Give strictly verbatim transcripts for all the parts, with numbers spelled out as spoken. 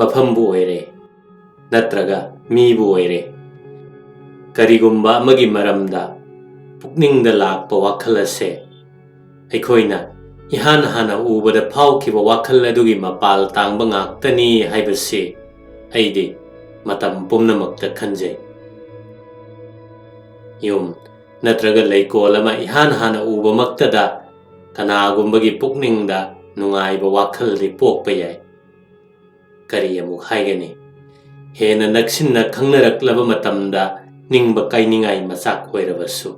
ꯃꯐꯝꯕꯨ ꯑꯣꯏꯔꯦ, ꯅꯠꯇ꯭ꯔꯒ ꯃꯤꯕꯨ ꯑꯣꯏꯔꯦ, ꯀꯔꯤꯒꯨꯝꯕ ꯑꯃꯒꯤ ꯃꯔꯝꯗ ꯄꯨꯛꯅꯤꯡꯗ ꯂꯥꯛꯄ ꯋꯥꯈꯜ ꯑꯁꯦ ꯑꯩꯈꯣꯏꯅ ꯏꯍꯥꯟ ꯍꯥꯟꯅ ꯎꯕꯗ ꯐꯥꯎꯈꯤꯕ ꯋꯥꯈꯜ ꯑꯗꯨꯒꯤ ꯃꯄꯥꯜ ꯇꯥꯡꯕ ꯉꯥꯛꯇꯅꯤ ꯍꯥꯏꯕꯁꯤ ꯑꯩꯗꯤ ꯃꯇꯝ ꯄꯨꯝꯅꯃꯛꯇ ꯈꯟꯖꯩ꯫ ꯌꯨꯝ ꯅꯠꯇ꯭ꯔꯒ ꯂꯩꯀꯣꯜ ꯑꯃ ꯏꯍꯥꯟ ꯍꯥꯟꯅ ꯎꯕꯃꯛꯇꯗ ꯀꯅꯥꯒꯨꯝꯕꯒꯤ ꯄꯨꯛꯅꯤꯡꯗ ꯅꯨꯡꯉꯥꯏꯕ ꯋꯥꯈꯜꯗꯤ ꯄꯣꯛꯄ ꯌꯥꯏ꯫ ꯀꯔꯤ ꯑꯃꯨꯛ ꯍꯥꯏꯒꯅꯤ? ꯍꯦꯟꯅ ꯅꯛꯁꯤꯟꯅ ꯈꯪꯅꯔꯛꯂꯕ ꯃꯇꯝꯗ ꯅꯤꯡꯕ ꯀꯥꯏꯅꯤꯡꯉꯥꯏ ꯃꯆꯥꯛ ꯑꯣꯏꯔꯕꯁꯨ꯫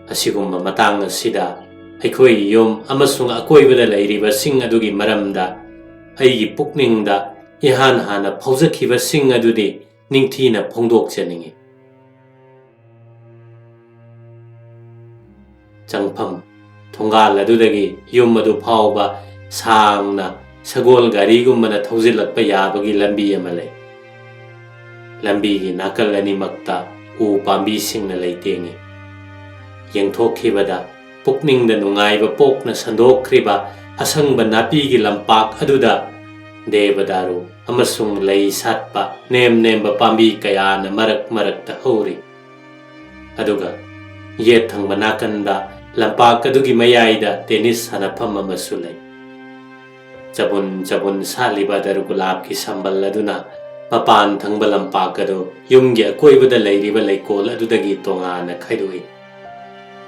ꯑꯁꯤꯒꯨꯝꯕ ꯃꯇꯥꯡ ꯑꯁꯤꯗ ꯑꯩꯈꯣꯏꯒꯤ ꯌꯨꯝ ꯑꯃꯁꯨꯡ ꯑꯀꯣꯏꯕꯗ ꯂꯩꯔꯤꯕꯁꯤꯡ ꯑꯗꯨꯒꯤ ꯃꯔꯝꯗ ꯑꯩꯒꯤ ꯄꯨꯛꯅꯤꯡꯗ ꯏꯍꯥꯟ ꯍꯥꯟꯅ ꯐꯥꯎꯖꯈꯤꯕꯁꯤꯡ ꯑꯗꯨꯗꯤ ꯅꯤꯡꯊꯤꯅ ꯐꯣꯡꯗꯣꯛꯆꯅꯤꯡꯏ꯫ ꯆꯪꯐꯝ ꯊꯣꯡꯒꯥꯜ ꯑꯗꯨꯗꯒꯤ ꯌꯨꯝ ꯑꯗꯨ ꯐꯥꯎꯕ ꯁꯥꯡꯅ ꯁꯒꯣꯜ ꯒꯥꯔꯤꯒꯨꯝꯕꯅ ꯊꯧꯖꯤꯜꯂꯛꯄ ꯌꯥꯕꯒꯤ ꯂꯝꯕꯤ ꯑꯃ ꯂꯩ꯫ ꯂꯝꯕꯤꯒꯤ ꯅꯥꯀꯜ ꯑꯅꯤꯃꯛꯇ ꯎ ꯄꯥꯝꯕꯤꯁꯤꯡꯅ ꯂꯩꯇꯦꯡꯏ꯫ ꯌꯦꯡꯊꯣꯛꯈꯤꯕꯗ ꯄꯨꯛꯅꯤꯡꯗ ꯅꯨꯡꯉꯥꯏꯕ ꯄꯣꯛꯅ ꯁꯟꯗꯣꯛꯈ꯭ꯔꯤꯕ ꯑꯁꯪꯕ ꯅꯥꯄꯤꯒꯤ ꯂꯝꯄꯥꯛ ꯑꯗꯨꯗ ꯗꯦꯕꯗꯥꯔꯨ ꯑꯃꯁꯨꯡ ꯂꯩ ꯁꯥꯠꯄ ꯅꯦꯝ ꯅꯦꯝꯕ ꯄꯥꯝꯕꯤ ꯀꯌꯥꯅ ꯃꯔꯛ ꯃꯔꯛꯇ ꯍꯧꯔꯤ꯫ ꯑꯗꯨꯒ ꯌꯦꯠ ꯊꯪꯕ ꯅꯥꯀꯟꯗ ꯂꯝꯄꯥꯛ ꯑꯗꯨꯒꯤ ꯃꯌꯥꯏꯗ ꯇꯦꯅꯤꯁ ꯁꯥꯟꯅꯐꯝ ꯑꯃꯁꯨ ꯂꯩ꯫ ꯆꯕꯨꯟ ꯆꯕꯨꯟ ꯁꯥꯠꯂꯤꯕ ꯗꯔꯒꯨꯂꯥꯞꯀꯤ ꯁꯝꯕꯜ ꯑꯗꯨꯅ ꯃꯄꯥꯟ ꯊꯪꯕ ꯂꯝꯄꯥꯛ ꯑꯗꯨ ꯌꯨꯝꯒꯤ ꯑꯀꯣꯏꯕꯗ ꯂꯩꯔꯤꯕ ꯂꯩꯀꯣꯜ ꯑꯗꯨꯗꯒꯤ ꯇꯣꯉꯥꯟꯅ ꯈꯥꯏꯗꯣꯛꯏ,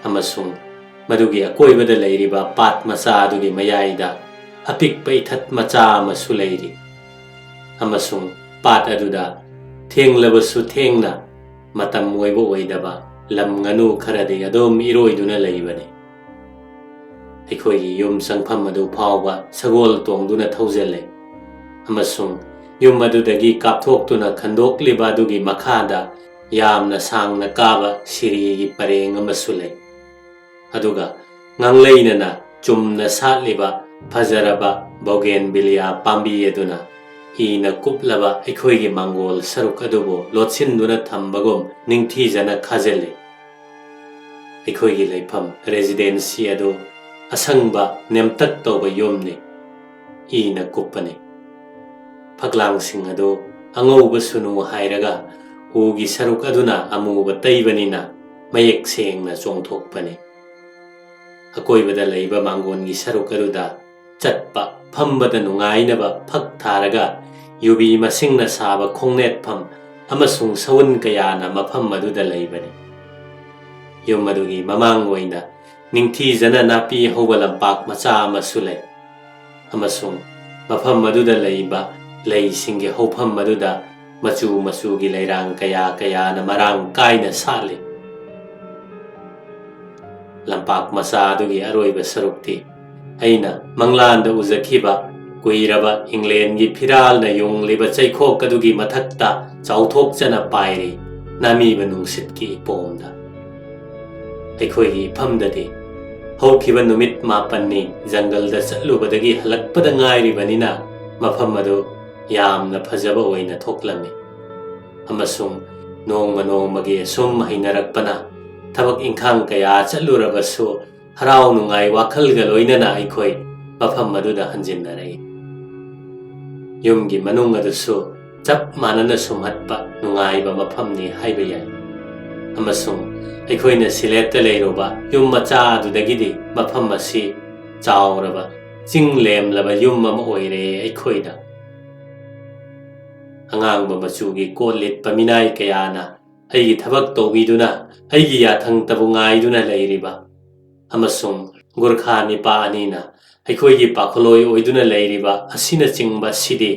ꯑꯃꯁꯨꯡ ꯃꯗꯨꯒꯤ ꯑꯀꯣꯏꯕꯗ ꯂꯩꯔꯤꯕ ꯄꯥꯠ ꯃꯆꯥ ꯑꯗꯨꯒꯤ ꯃꯌꯥꯏꯗ ꯑꯄꯤꯛꯄ ꯏꯊꯠ ꯃꯆꯥ ꯑꯃꯁꯨ ꯂꯩꯔꯤ꯫ ꯑꯃꯁꯨꯡ ꯄꯥꯠ ꯑꯗꯨꯗ ꯊꯦꯡꯂꯕꯁꯨ ꯊꯦꯡꯅ ꯃꯇꯝ ꯑꯣꯏꯕ ꯑꯣꯏꯗꯕ ꯂꯝ ꯉꯥꯅꯨ ꯈꯔꯗꯤ ꯑꯗꯨꯝ ꯏꯔꯣꯏꯗꯨꯅ ꯂꯩꯕꯅꯤ꯫ ꯑꯩꯈꯣꯏꯒꯤ ꯌꯨꯝ ꯆꯪꯐꯝ ꯑꯗꯨ ꯐꯥꯎꯕ ꯁꯒꯣꯜ ꯇꯣꯡꯗꯨꯅ ꯊꯧꯖꯤꯜꯂꯦ, ꯑꯃꯁꯨꯡ ꯌꯨꯝ ꯑꯗꯨꯗꯒꯤ ꯀꯥꯞꯊꯣꯛꯇꯨꯅ ꯈꯟꯗꯣꯛꯂꯤꯕ ꯑꯗꯨꯒꯤ ꯃꯈꯥꯗ ꯌꯥꯝꯅ ꯁꯥꯡꯅ ꯀꯥꯕ ꯁꯤꯔꯤꯒꯤ ꯄꯔꯦꯡ ꯑꯃꯁꯨ ꯂꯩ꯫ ꯑꯗꯨꯒ ꯉꯥꯡꯂꯩꯅꯅ ꯆꯨꯝꯅ ꯁꯥꯠꯂꯤꯕ ꯐꯖꯔꯕ ꯕꯣꯒꯦꯟꯕꯤꯂꯤꯌꯥ ꯄꯥꯝꯕꯤ ꯑꯗꯨꯅ ꯏꯅ ꯀꯨꯞꯂꯕ ꯑꯩꯈꯣꯏꯒꯤ ꯃꯥꯡꯒꯣꯜ ꯁꯔꯨꯛ ꯑꯗꯨꯕꯨ ꯂꯣꯠꯁꯤꯟꯗꯨꯅ ꯊꯝꯕꯒꯨꯝ ꯅꯤꯡꯊꯤꯖꯅ ꯈꯥꯖꯤꯜꯂꯤ꯫ ꯑꯩꯈꯣꯏꯒꯤ ꯂꯩꯐꯝ ꯔꯦꯁꯤꯗꯦꯟꯁꯤ ꯑꯗꯨ ꯑꯁꯪꯕ ꯅꯦꯝꯇꯛ ꯇꯧꯕ ꯌꯨꯝꯅꯤ꯫ ꯏꯅ ꯀꯨꯞꯄꯅꯤ꯫ ꯐꯛꯂꯥꯡꯁꯤꯡ ꯑꯗꯨ ꯑꯉꯧꯕ ꯁꯨꯅꯨ ꯍꯥꯏꯔꯒ ꯎꯒꯤ ꯁꯔꯨꯛ ꯑꯗꯨꯅ ꯑꯃꯨꯕ ꯇꯩꯕꯅꯤꯅ ꯃꯌꯦꯛ ꯁꯦꯡꯅ ꯆꯣꯡꯊꯣꯛꯄꯅꯤ꯫ ꯑꯀꯣꯏꯕꯗ ꯂꯩꯕ ꯃꯥꯡꯒꯣꯟꯒꯤ ꯁꯔꯨꯛ ꯑꯗꯨꯗ ꯆꯠꯄ ꯐꯝꯕꯗ ꯅꯨꯡꯉꯥꯏꯅꯕ ꯐꯛ ꯊꯥꯔꯒ ꯌꯨꯕꯤ ꯃꯁꯤꯡꯅ ꯁꯥꯕ ꯈꯣꯡꯅꯦꯠꯐꯝ ꯑꯃꯁꯨꯡ ꯁꯎꯟ ꯀꯌꯥꯅ ꯃꯐꯝ ꯑꯗꯨꯗ ꯂꯩꯕꯅꯤ꯫ ꯌꯨꯝ ꯑꯗꯨꯒꯤ ꯃꯃꯥꯡ ꯑꯣꯏꯅ ꯅꯤꯡꯊꯤꯖꯅ ꯅꯥꯄꯤ ꯍꯧꯕ ꯂꯝꯄꯥꯛ ꯃꯆꯥ ꯑꯃꯁꯨ ꯂꯩ, ꯑꯃꯁꯨꯡ ꯃꯐꯝ ꯑꯗꯨꯗ ꯂꯩꯕ ꯂꯩꯁꯤꯡꯒꯤ ꯍꯧꯐꯝ ꯑꯗꯨꯗ ꯃꯆꯨ ꯃꯆꯨꯒꯤ ꯂꯩꯔꯥꯡ ꯀꯌꯥ ꯀꯌꯥꯅ ꯃꯔꯥꯡ ꯀꯥꯏꯅ ꯁꯥꯠꯂꯤ꯫ ꯂꯝꯄꯥꯛ ꯃꯆꯥ ꯑꯗꯨꯒꯤ ꯑꯔꯣꯏꯕ ꯁꯔꯨꯛꯇꯤ ꯑꯩꯅ ꯃꯪꯂꯥꯟꯗ ꯎꯖꯈꯤꯕ ꯀꯨꯏꯔꯕ ꯏꯪꯂꯦꯟꯒꯤ ꯐꯤꯔꯥꯜꯅ ꯌꯨꯡꯂꯤꯕ ꯆꯩꯈꯣꯛ ꯑꯗꯨꯒꯤ ꯃꯊꯛꯇ ꯆꯥꯎꯊꯣꯛꯆꯅ ꯄꯥꯏꯔꯤ ꯅꯥꯃꯤꯕ ꯅꯨꯡꯁꯤꯠꯀꯤ ꯏꯄꯣꯝꯗ꯫ ꯑꯩꯈꯣꯏꯒꯤ ꯏꯐꯝꯗꯗꯤ ꯍꯧꯈꯤꯕ ꯅꯨꯃꯤꯠ ꯃꯥꯄꯟꯅꯤ ꯖꯪꯒꯜꯗ ꯆꯠꯂꯨꯕꯗꯒꯤ ꯍꯜꯂꯛꯄꯗ ꯉꯥꯏꯔꯤꯕꯅꯤꯅ ꯃꯐꯝ ꯑꯗꯨ ꯌꯥꯝꯅ ꯐꯖꯕ ꯑꯣꯏꯅ ꯊꯣꯛꯂꯝꯃꯤ꯫ ꯑꯃꯁꯨꯡ ꯅꯣꯡꯃ ꯅꯣꯡꯃꯒꯤ ꯑꯁꯨꯝ ꯍꯩꯅꯔꯛꯄꯅ ꯊꯕꯛ ꯏꯪꯈꯥꯡ ꯀꯌꯥ ꯆꯠꯂꯨꯔꯕꯁꯨ ꯍꯔꯥꯎ ꯅꯨꯡꯉꯥꯏ ꯋꯥꯈꯜꯒ ꯂꯣꯏꯅꯅ ꯑꯩꯈꯣꯏ ꯃꯐꯝ ꯑꯗꯨꯗ ꯍꯟꯖꯤꯟꯅꯔꯛꯏ꯫ ꯌꯨꯝꯒꯤ ꯃꯅꯨꯡ ꯑꯗꯨꯁꯨ ꯆꯞ ꯃꯥꯟꯅꯅ ꯁꯨꯝꯍꯠꯄ ꯅꯨꯡꯉꯥꯏꯕ ꯃꯐꯝꯅꯤ ꯍꯥꯏꯕ ꯌꯥꯏ꯫ ꯑꯃꯁꯨꯡ ꯑꯩꯈꯣꯏꯅ ꯁꯤꯂꯦꯠꯇ ꯂꯩꯔꯨꯕ ꯌꯨꯝ ꯃꯆꯥ ꯑꯗꯨꯗꯒꯤꯗꯤ ꯃꯐꯝ ꯑꯁꯤ ꯆꯥꯎꯔꯕ ꯆꯤꯡ ꯂꯦꯝꯂꯕ ꯌꯨꯝ ꯑꯃ ꯑꯣꯏꯔꯦ ꯑꯩꯈꯣꯏꯗ꯫ ꯑꯉꯥꯡꯕ ꯃꯆꯨꯒꯤ ꯀꯣꯠ ꯂꯤꯠꯄ ꯃꯤꯅꯥꯏ ꯀꯌꯥꯅ ꯑꯩꯒꯤ ꯊꯕꯛ ꯇꯧꯕꯤꯗꯨꯅ ꯑꯩꯒꯤ ꯌꯥꯊꯪꯇꯕꯨ ꯉꯥꯏꯗꯨꯅ ꯂꯩꯔꯤꯕ ꯑꯃꯁꯨꯡ ꯒꯨꯔꯈꯥ ꯅꯤꯄꯥ ꯑꯅꯤꯅ ꯑꯩꯈꯣꯏꯒꯤ ꯄꯥꯈꯣꯜꯂꯣꯏ ꯑꯣꯏꯗꯨꯅ ꯂꯩꯔꯤꯕ ꯑꯁꯤꯅꯆꯤꯡꯕ ꯁꯤꯗꯤ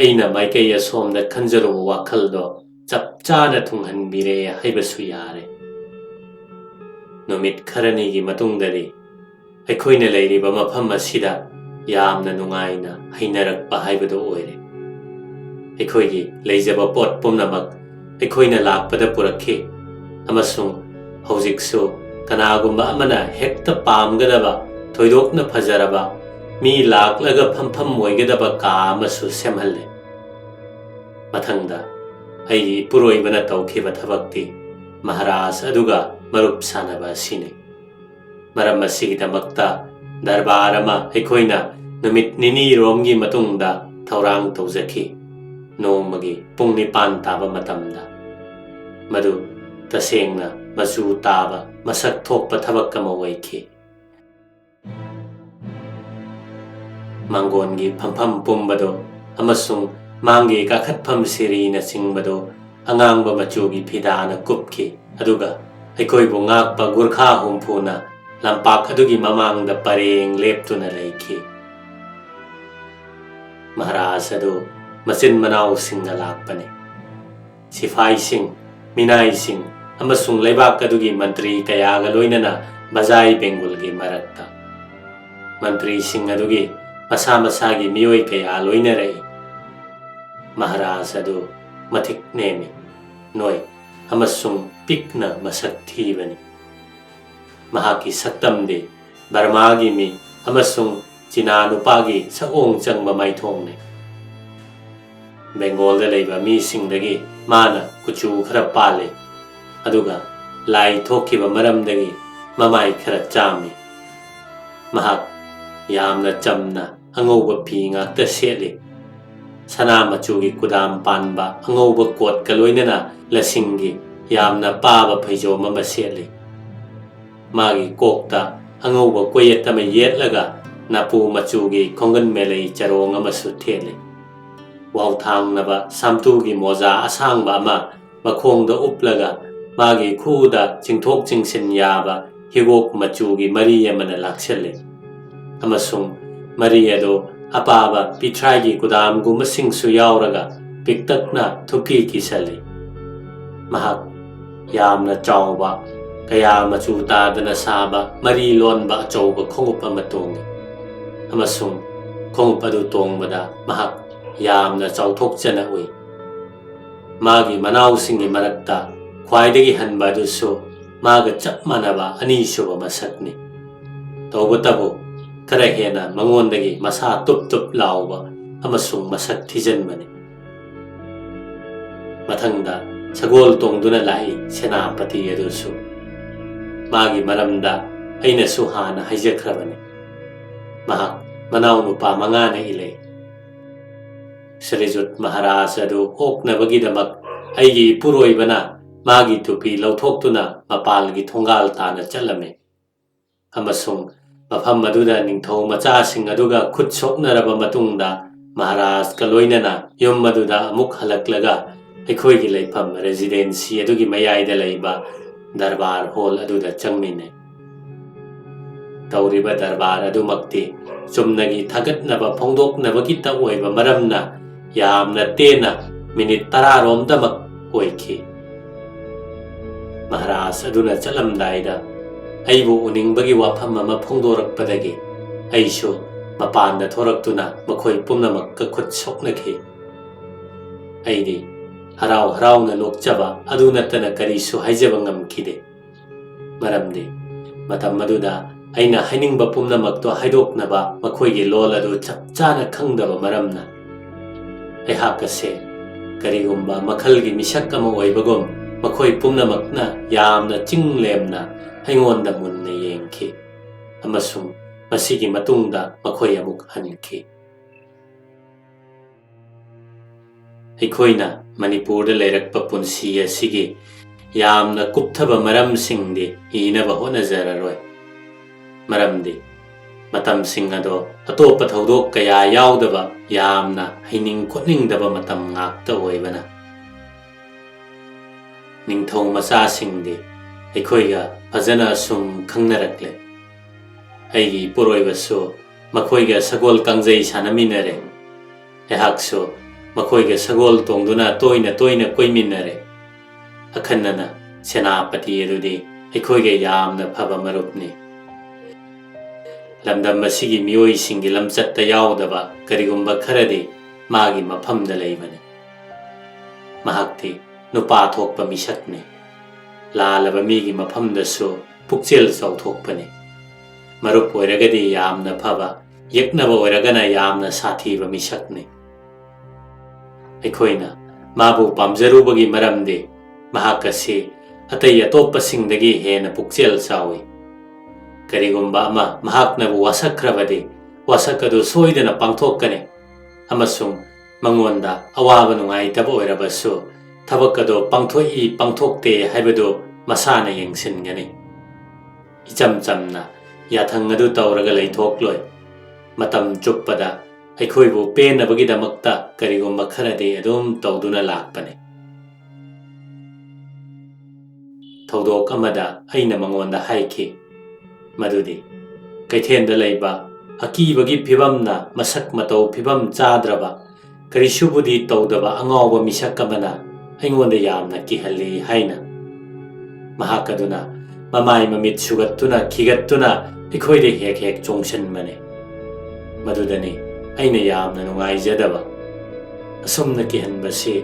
ꯑꯩꯅ ꯃꯥꯏꯀꯩ ꯑꯁꯣꯝꯗ ꯈꯟꯖꯔꯨꯕ ꯋꯥꯈꯜꯗꯣ ꯆꯞ ꯆꯥꯅ ꯊꯨꯡꯍꯟꯕꯤꯔꯦ ꯍꯥꯏꯕꯁꯨ ꯌꯥꯔꯦ꯫ ꯅꯨꯃꯤꯠ ꯈꯔꯅꯤꯒꯤ ꯃꯇꯨꯡꯗꯗꯤ ꯑꯩꯈꯣꯏꯅ ꯂꯩꯔꯤꯕ ꯃꯐꯝ ꯑꯁꯤꯗ ꯌꯥꯝꯅ ꯅꯨꯡꯉꯥꯏꯅ ꯍꯩꯅꯔꯛꯄ ꯍꯥꯏꯕꯗꯨ ꯑꯣꯏꯔꯦ꯫ ꯑꯩꯈꯣꯏꯒꯤ ꯂꯩꯖꯕ ꯄꯣꯠ ꯄꯨꯝꯅꯃꯛ ꯑꯩꯈꯣꯏꯅ ꯂꯥꯛꯄꯗ ꯄꯨꯔꯛꯈꯤ, ꯑꯃꯁꯨꯡ ꯍꯧꯖꯤꯛꯁꯨ ꯀꯅꯥꯒꯨꯝꯕ ꯑꯃꯅ ꯍꯦꯛꯇ ꯄꯥꯝꯒꯗꯕ ꯊꯣꯏꯗꯣꯛꯅ ꯐꯖꯔꯕ ꯃꯤ ꯂꯥꯛꯂꯒ ꯐꯝꯐꯝ ꯑꯣꯏꯒꯗꯕ ꯀꯥ ꯑꯃꯁꯨ ꯁꯦꯝꯍꯜꯂꯦ꯫ ꯃꯊꯪꯗ ꯑꯩꯒꯤ ꯏꯄꯨꯔꯣꯏꯕꯅ ꯇꯧꯈꯤꯕ ꯊꯕꯛꯇꯤ ꯃꯍꯥꯔꯥꯖ ꯑꯗꯨꯒ ꯃꯔꯨꯞ ꯁꯥꯟꯅꯕ ꯑꯁꯤꯅꯤ꯫ ꯃꯔꯝ ꯑꯁꯤꯒꯤꯗꯃꯛꯇ ꯗꯔꯕꯥꯔ ꯑꯃ ꯑꯩꯈꯣꯏꯅ ꯅꯨꯃꯤꯠ ꯅꯤꯅꯤꯔꯣꯝꯒꯤ ꯃꯇꯨꯡꯗ ꯊꯧꯔꯥꯡ ꯇꯧꯖꯈꯤ꯫ ꯅꯣꯡꯃꯒꯤ ꯄꯨꯡ ꯅꯤꯄꯥꯟ ꯇꯥꯕ ꯃꯇꯝꯗ꯫ ꯃꯗꯨ ꯇꯁꯦꯡꯅ ꯃꯆꯨ ꯇꯥꯕ, ꯃꯁꯛ ꯊꯣꯛꯄ ꯊꯕꯛ ꯑꯃ ꯑꯣꯏꯈꯤ꯫ ꯃꯥꯡꯒꯣꯟꯒꯤ ꯐꯝꯐꯝ ꯄꯨꯝꯕꯗꯨ ꯑꯃꯁꯨꯡ ꯃꯥꯡꯒꯤ ꯀꯥꯈꯠꯐꯝ ꯁꯤꯔꯤꯅꯆꯤꯡꯕꯗꯨ ꯑꯉꯥꯡꯕ ꯃꯆꯨꯒꯤ ꯐꯤꯗꯥꯅ ꯀꯨꯞꯈꯤ, ꯑꯗꯨꯒ ꯑꯩꯈꯣꯏꯕꯨ ꯉꯥꯛꯄ ꯒꯨꯔꯈꯥ ꯍꯨꯝꯐꯨꯅ ꯂꯝꯄꯥꯛ ꯑꯗꯨꯒꯤ ꯃꯃꯥꯡꯗ ꯄꯔꯦꯡ ꯂꯦꯞꯇꯨꯅ ꯂꯩꯈꯤ꯫ ꯃꯍꯥꯔꯥꯖ ꯑꯗꯨ ꯃꯆꯤꯟ ꯃꯅꯥꯎꯁꯤꯡꯒ ꯂꯥꯛꯄꯅꯤ꯫ ꯁꯤꯐꯥꯏꯁꯤꯡ, ꯃꯤꯅꯥꯏꯁꯤꯡ ꯑꯃꯁꯨꯡ ꯂꯩꯕꯥꯛ ꯑꯗꯨꯒꯤ ꯃꯟꯇ꯭ꯔꯤ ꯀꯌꯥꯒ ꯂꯣꯏꯅꯅ ꯕꯖꯥꯏ ꯕꯦꯡꯒꯨꯜꯒꯤ ꯃꯔꯛꯇ꯫ ꯃꯟꯇ꯭ꯔꯤꯁꯤꯡ ꯑꯗꯨꯒꯤ ꯃꯁꯥ ꯃꯁꯥꯒꯤ ꯃꯤꯑꯣꯏ ꯀꯌꯥ ꯂꯣꯏꯅꯔꯛꯏ꯫ ꯃꯍꯥꯔꯥꯖ ꯑꯗꯨ ꯃꯊꯤꯛ ꯅꯦꯝꯃꯤ, ꯅꯣꯏ ꯑꯃꯁꯨꯡ ꯄꯤꯛꯅ ꯃꯁꯛ ꯊꯤꯕꯅꯤ꯫ ꯃꯍꯥꯛꯀꯤ ꯁꯛꯇꯝꯗꯤ ꯕꯔꯃꯥꯒꯤ ꯃꯤ ꯑꯃꯁꯨꯡ ꯆꯤꯅꯥ ꯅꯨꯄꯥꯒꯤ ꯁꯛꯑꯣꯡ ꯆꯪꯕ ꯃꯥꯏꯊꯣꯡꯅꯤ꯫ ꯕꯦꯡꯒꯣꯜꯗ ꯂꯩꯕ ꯃꯤꯁꯤꯡꯗꯒꯤ ꯃꯥꯅ ꯀꯨꯆꯨ ꯈꯔ ꯄꯥꯜꯂꯤ, ꯑꯗꯨꯒ ꯂꯥꯏ ꯊꯣꯛꯈꯤꯕ ꯃꯔꯝꯗꯒꯤ ꯃꯃꯥꯏ ꯈꯔ ꯆꯥꯝꯃꯤ꯫ ꯃꯍꯥꯛ ꯌꯥꯝꯅ ꯆꯝꯅ ꯑꯉꯧꯕ ꯐꯤ ꯉꯥꯛꯇ ꯁꯦꯠꯂꯤ꯫ ꯁꯅꯥ ꯃꯆꯨꯒꯤ ꯀꯨꯗꯥꯝ ꯄꯥꯟꯕ ꯑꯉꯧꯕ ꯀꯣꯠꯀ ꯂꯣꯏꯅꯅ ꯂꯁꯤꯡꯒꯤ ꯌꯥꯝꯅ ꯄꯥꯕ ꯐꯩꯖꯣꯝ ꯑꯃ ꯁꯦꯠꯂꯤ꯫ ꯃꯥꯒꯤ ꯀꯣꯛꯇ ꯑꯉꯧꯕ ꯀꯣꯌꯦꯠ ꯑꯃ ꯌꯦꯠꯂꯒ ꯅꯥꯄꯨ ꯃꯆꯨꯒꯤ ꯈꯣꯡꯒꯟ ꯃꯦꯂꯩ ꯆꯔꯣꯡ ꯑꯃꯁꯨ ꯊꯦꯠꯂꯤ꯫ ꯋꯥꯎꯊꯥꯡꯅꯕ ꯁꯥꯝꯇꯨꯒꯤ ꯃꯣꯖꯥ ꯑꯁꯥꯡꯕ ꯑꯃ ꯃꯈꯣꯡꯗ ꯎꯞꯂꯒ ꯃꯥꯒꯤ ꯈꯨꯎꯗ ꯆꯤꯡꯊꯣꯛ ꯆꯤꯡꯁꯤꯟ ꯌꯥꯕ ꯍꯤꯒꯣꯛ ꯃꯆꯨꯒꯤ ꯃꯔꯤ ꯑꯃꯅ ꯂꯥꯛꯁꯤꯜꯂꯤ, ꯑꯃꯁꯨꯡ ꯃꯔꯤ ꯑꯗꯨ ꯑꯄꯥꯕ ꯄꯤꯊ꯭ꯔꯥꯏꯒꯤ ꯀꯨꯗꯥꯝꯒꯨꯝꯕꯁꯤꯡꯁꯨ ꯌꯥꯎꯔꯒ ꯄꯤꯛꯇꯛꯅ ꯊꯨꯞꯀꯤ ꯀꯤꯁꯜꯂꯤ꯫ ꯃꯍꯥꯛ ꯌꯥꯝꯅ ꯆꯥꯎꯕ, ꯀꯌꯥ ꯃꯆꯨ ꯇꯥꯗꯅ ꯁꯥꯕ ꯃꯔꯤ ꯂꯣꯟꯕ ꯑꯆꯧꯕ ꯈꯣꯡꯎꯞ ꯑꯃ ꯇꯣꯡꯏ, ꯑꯃꯁꯨꯡ ꯈꯣꯡꯎꯞ ꯑꯗꯨ ꯇꯣꯡꯕꯗ ꯃꯍꯥꯛ ꯌꯥꯝꯅ ꯆꯥꯎꯊꯣꯛꯆꯅ ꯎꯏ꯫ ꯃꯥꯒꯤ ꯃꯅꯥꯎꯁꯤꯡꯒꯤ ꯃꯔꯛꯇ ꯈ꯭ꯋꯥꯏꯗꯒꯤ ꯍꯟꯕ ꯑꯗꯨꯁꯨ ꯃꯥꯒ ꯆꯞ ꯃꯥꯟꯅꯕ ꯑꯅꯤꯁꯨꯕ ꯃꯁꯛꯅꯤ꯫ ꯇꯧꯕꯇꯕꯨ, ꯈꯔ ꯍꯦꯟꯅ ꯃꯉꯣꯟꯗꯒꯤ ꯃꯁꯥ ꯇꯨꯞ ꯇꯨꯞ ꯂꯥꯎꯕ ꯑꯃꯁꯨꯡ ꯃꯁꯛ ꯊꯤꯖꯟꯕꯅꯤ꯫ ꯃꯊꯪꯗ ꯁꯒꯣꯜ ꯇꯣꯡꯗꯨꯅ ꯂꯥꯛꯏ ꯁꯦꯅꯥꯄꯇꯤ ꯑꯗꯨꯁꯨ꯫ ꯃꯥꯒꯤ ꯃꯔꯝꯗ ꯑꯩꯅꯁꯨ ꯍꯥꯟꯅ ꯍꯥꯏꯖꯈ꯭ꯔꯕꯅꯤ꯫ ꯃꯍꯥꯛ ꯃꯅꯥꯎꯅꯨꯄꯥ ꯃꯉꯥꯅ ꯏꯂꯦ꯫ ꯁ꯭ꯔꯤꯖꯨꯠ ꯃꯍꯥꯔꯥꯖ ꯑꯗꯨ ꯑꯣꯛꯅꯕꯒꯤꯗꯃꯛ ꯑꯩꯒꯤ ꯏꯄꯨꯔꯣꯏꯕꯅ ꯃꯥꯒꯤ ꯇꯨꯄꯤ ꯂꯧꯊꯣꯛꯇꯨꯅ ꯃꯄꯥꯜꯒꯤ ꯊꯣꯡꯒꯥꯜ ꯇꯥꯟꯅ ꯆꯠꯂꯝꯃꯤ꯫ ꯑꯃꯁꯨꯡ ꯃꯐꯝ ꯑꯗꯨꯗ ꯅꯤꯡꯊꯧ ꯃꯆꯥꯁꯤꯡ ꯑꯗꯨꯒ ꯈꯨꯠ ꯁꯣꯛꯅꯔꯕ ꯃꯇꯨꯡꯗ, ꯃꯍꯥꯔꯥꯖꯀ ꯂꯣꯏꯅꯅ ꯌꯨꯝ ꯑꯗꯨꯗ ꯑꯃꯨꯛ ꯍꯜꯂꯛꯂꯒ, ꯑꯩꯈꯣꯏꯒꯤ ꯂꯩꯐꯝ ꯔꯦꯁꯤꯗꯦꯟꯁꯤ ꯑꯗꯨꯒꯤ ꯃꯌꯥꯏꯗ ꯂꯩꯕ ꯗꯔꯕꯥꯔ ꯍꯣꯜ ꯑꯗꯨꯗ ꯆꯪꯃꯤꯟꯅꯩ꯫ ꯇꯧꯔꯤꯕ ꯗꯔꯕꯥꯔ ꯑꯗꯨꯃꯛꯇꯤ ꯆꯨꯝꯅꯒꯤ ꯊꯥꯒꯠꯅꯕ ꯐꯣꯡꯗꯣꯛꯅꯕꯒꯤꯇ ꯑꯣꯏꯕ ꯃꯔꯝꯅ, ꯌꯥꯝꯅ ꯇꯦꯟꯅ ꯃꯤꯅꯤꯠ ꯇꯔꯥꯔꯣꯝꯗꯃꯛ ꯑꯣꯏꯈꯤ꯫ ꯃꯍꯥꯔꯥꯖ ꯑꯗꯨꯅ ꯆꯠꯂꯝꯗꯥꯏꯗ ꯑꯩꯕꯨ ꯎꯅꯤꯡꯕꯒꯤ ꯋꯥꯐꯝ ꯑꯃ ꯐꯣꯡꯗꯣꯔꯛꯄꯗꯒꯤ, ꯑꯩꯁꯨ ꯃꯄꯥꯟꯗ ꯊꯣꯔꯛꯇꯨꯅ ꯃꯈꯣꯏ ꯄꯨꯝꯅꯃꯛꯀ ꯈꯨꯠ ꯁꯣꯛꯅꯈꯤ꯫ ꯑꯩꯗꯤ ꯍꯔꯥꯎ ꯍꯔꯥꯎꯅ ꯅꯣꯛꯆꯕ ꯑꯗꯨ ꯅꯠꯇꯅ ꯀꯔꯤꯁꯨ ꯍꯥꯏꯖꯕ ꯉꯝꯈꯤꯗꯦ꯫ ꯃꯔꯝꯗꯤ ꯃꯇꯝ ꯑꯗꯨꯗ ꯑꯩꯅ ꯍꯥꯏꯅꯤꯡꯕ ꯄꯨꯝꯅꯃꯛꯇꯣ ꯍꯥꯏꯗꯣꯛꯅꯕ ꯃꯈꯣꯏꯒꯤ ꯂꯣꯜ ꯑꯗꯨ ꯆꯞ ꯆꯥꯅ ꯈꯪꯗꯕ ꯃꯔꯝꯅ꯫ ꯑꯩꯍꯥꯛ ꯑꯁꯦ ꯀꯔꯤꯒꯨꯝꯕ ꯃꯈꯜꯒꯤ ꯃꯤꯁꯛ ꯑꯃ ꯑꯣꯏꯕꯒꯨꯝ, ꯃꯈꯣꯏ ꯄꯨꯝꯅꯃꯛꯅ ꯌꯥꯝꯅ ꯆꯤꯡ ꯂꯦꯝꯅ ꯑꯩꯉꯣꯟꯗ ꯃꯨꯟꯅ ꯌꯦꯡꯈꯤ, ꯑꯃꯁꯨꯡ ꯃꯁꯤꯒꯤ ꯃꯇꯨꯡꯗ ꯃꯈꯣꯏ ꯑꯃꯨꯛ ꯍꯟꯈꯤ꯫ ꯑꯩꯈꯣꯏꯅ ꯃꯅꯤꯄꯨꯔꯗ ꯂꯩꯔꯛꯄ ꯄꯨꯟꯁꯤ ꯑꯁꯤꯒꯤ ꯌꯥꯝꯅ ꯀꯨꯞꯊꯕ ꯃꯔꯝꯁꯤꯡꯗꯤ ꯏꯅꯕ ꯍꯣꯠꯅꯖꯔꯔꯣꯏ꯫ ꯃꯔꯝꯗꯤ ꯃꯇꯝꯁꯤꯡ ꯑꯗꯣ ꯑꯇꯣꯞꯄ ꯊꯧꯗꯣꯛ ꯀꯌꯥ ꯌꯥꯎꯗꯕ ꯌꯥꯝꯅ ꯍꯩꯅꯤꯡ ꯈꯣꯠꯅꯤꯡꯗꯕ ꯃꯇꯝ ꯉꯥꯛꯇ ꯑꯣꯏꯕꯅ꯫ ꯅꯤꯡꯊꯧ ꯃꯆꯥꯁꯤꯡꯗꯤ ꯑꯩꯈꯣꯏꯒ ꯐꯖꯅ ꯁꯨꯝ ꯈꯪꯅꯔꯛꯂꯦ꯫ ꯑꯩꯒꯤ ꯏꯄꯨꯔꯣꯏꯕꯁꯨ ꯃꯈꯣꯏꯒ ꯁꯒꯣꯜ ꯀꯥꯡꯖꯩ ꯁꯥꯟꯅꯃꯤꯟꯅꯔꯦ꯫ ꯑꯩꯍꯥꯛꯁꯨ ꯃꯈꯣꯏꯒ ꯁꯒꯣꯜ ꯇꯣꯡꯗꯨꯅ ꯇꯣꯏꯅ ꯇꯣꯏꯅ ꯀꯣꯏꯃꯤꯟꯅꯔꯦ꯫ ꯑꯈꯟꯅꯅ ꯁꯦꯅꯥꯄꯇꯤ ꯑꯗꯨꯗꯤ ꯑꯩꯈꯣꯏꯒ ꯌꯥꯝꯅ ꯐꯕ ꯃꯔꯨꯞꯅꯤ꯫ ꯂꯝꯗꯝ ꯑꯁꯤꯒꯤ ꯃꯤꯑꯣꯏꯁꯤꯡꯒꯤ ꯂꯝꯆꯠꯇ ꯌꯥꯎꯗꯕ ꯀꯔꯤꯒꯨꯝꯕ ꯈꯔꯗꯤ ꯃꯥꯒꯤ ꯃꯐꯝꯗ ꯂꯩꯕꯅꯤ꯫ ꯃꯍꯥꯛꯇꯤ ꯅꯨꯄꯥ ꯊꯣꯛꯄ ꯃꯤꯁꯛꯅꯤ꯫ ꯂꯥꯜꯂꯕ ꯃꯤꯒꯤ ꯃꯐꯝꯗꯁꯨ ꯄꯨꯛꯆꯦꯜ ꯆꯥꯎꯊꯣꯛꯄꯅꯤ꯫ ꯃꯔꯨꯞ ꯑꯣꯏꯔꯒꯗꯤ ꯌꯥꯝꯅ ꯐꯕ, ꯌꯦꯛꯅꯕ ꯑꯣꯏꯔꯒꯅ ꯌꯥꯝꯅ ꯁꯥꯊꯤꯕ ꯃꯤꯁꯛꯅꯤ꯫ ꯑꯩꯈꯣꯏꯅ ꯃꯥꯕꯨ ꯄꯥꯝꯖꯔꯨꯕꯒꯤ ꯃꯔꯝꯗꯤ ꯃꯍꯥꯛ ꯑꯁꯤ ꯑꯇꯩ ꯑꯇꯣꯞꯄꯁꯤꯡꯗꯒꯤ ꯍꯦꯟꯅ ꯄꯨꯛꯆꯦꯜ ꯆꯥꯎꯏ꯫ ꯀꯔꯤꯒꯨꯝꯕ ꯑꯃ ꯃꯍꯥꯛꯅꯕꯨ ꯋꯥꯁꯛꯈ꯭ꯔꯕꯗꯤ, ꯋꯥꯁꯛ ꯑꯗꯨ ꯁꯣꯏꯗꯅ ꯄꯥꯡꯊꯣꯛꯀꯅꯤ ꯑꯃꯁꯨꯡ ꯃꯉꯣꯟꯗ ꯑꯋꯥꯕ ꯅꯨꯡꯉꯥꯏꯇꯕ ꯑꯣꯏꯔꯕꯁꯨ, ꯊꯕꯛ ꯑꯗꯣ ꯄꯥꯡꯊꯣꯛꯏ ꯄꯥꯡꯊꯣꯛꯇꯦ ꯍꯥꯏꯕꯗꯨ ꯃꯁꯥꯅ ꯌꯦꯡꯁꯤꯟꯒꯅꯤ꯫ ꯏꯆꯝ ꯆꯝꯅ ꯌꯥꯊꯪ ꯑꯗꯨ ꯇꯧꯔꯒ ꯂꯩꯊꯣꯛꯂꯣꯏ꯫ ꯃꯇꯝ ꯆꯨꯞꯄꯗ ꯑꯩꯈꯣꯏꯕꯨ ꯄꯦꯟꯅꯕꯒꯤꯗꯃꯛꯇ ꯀꯔꯤꯒꯨꯝꯕ ꯈꯔꯗꯤ ꯑꯗꯨꯝ ꯇꯧꯗꯨꯅ ꯂꯥꯛꯄꯅꯤ꯫ ꯊꯧꯗꯣꯛ ꯑꯃꯗ ꯑꯩꯅ ꯃꯉꯣꯟꯗ ꯍꯥꯏꯈꯤ ꯃꯗꯨꯗꯤ, ꯀꯩꯊꯦꯜꯗ ꯂꯩꯕ ꯑꯀꯤꯕꯒꯤ ꯐꯤꯚꯝꯅ ꯃꯁꯛ ꯃꯇꯧ ꯐꯤꯚꯝ ꯆꯥꯗ꯭ꯔꯕ ꯀꯔꯤꯁꯨꯕꯨꯗꯤ ꯇꯧꯗꯕ ꯑꯉꯥꯎꯕ ꯃꯤꯁꯛ ꯑꯃꯅ ꯑꯩꯉꯣꯟꯗ ꯌꯥꯝꯅ ꯀꯤꯍꯜꯂꯤ ꯍꯥꯏꯅ꯫ ꯃꯍꯥꯛ ꯑꯗꯨꯅ ꯃꯃꯥꯏ ꯃꯃꯤꯠ ꯁꯨꯒꯠꯇꯨꯅ ꯈꯤꯒꯠꯇꯨꯅ ꯑꯩꯈꯣꯏꯗ ꯍꯦꯛ ꯍꯦꯛ ꯆꯣꯡꯁꯤꯟꯕꯅꯤ꯫ ꯃꯗꯨꯗꯅꯤ ꯑꯩꯅ ꯌꯥꯝꯅ ꯅꯨꯡꯉꯥꯏꯖꯗꯕ꯫ ꯑꯁꯨꯝꯅ ꯀꯤꯍꯟꯕꯁꯤ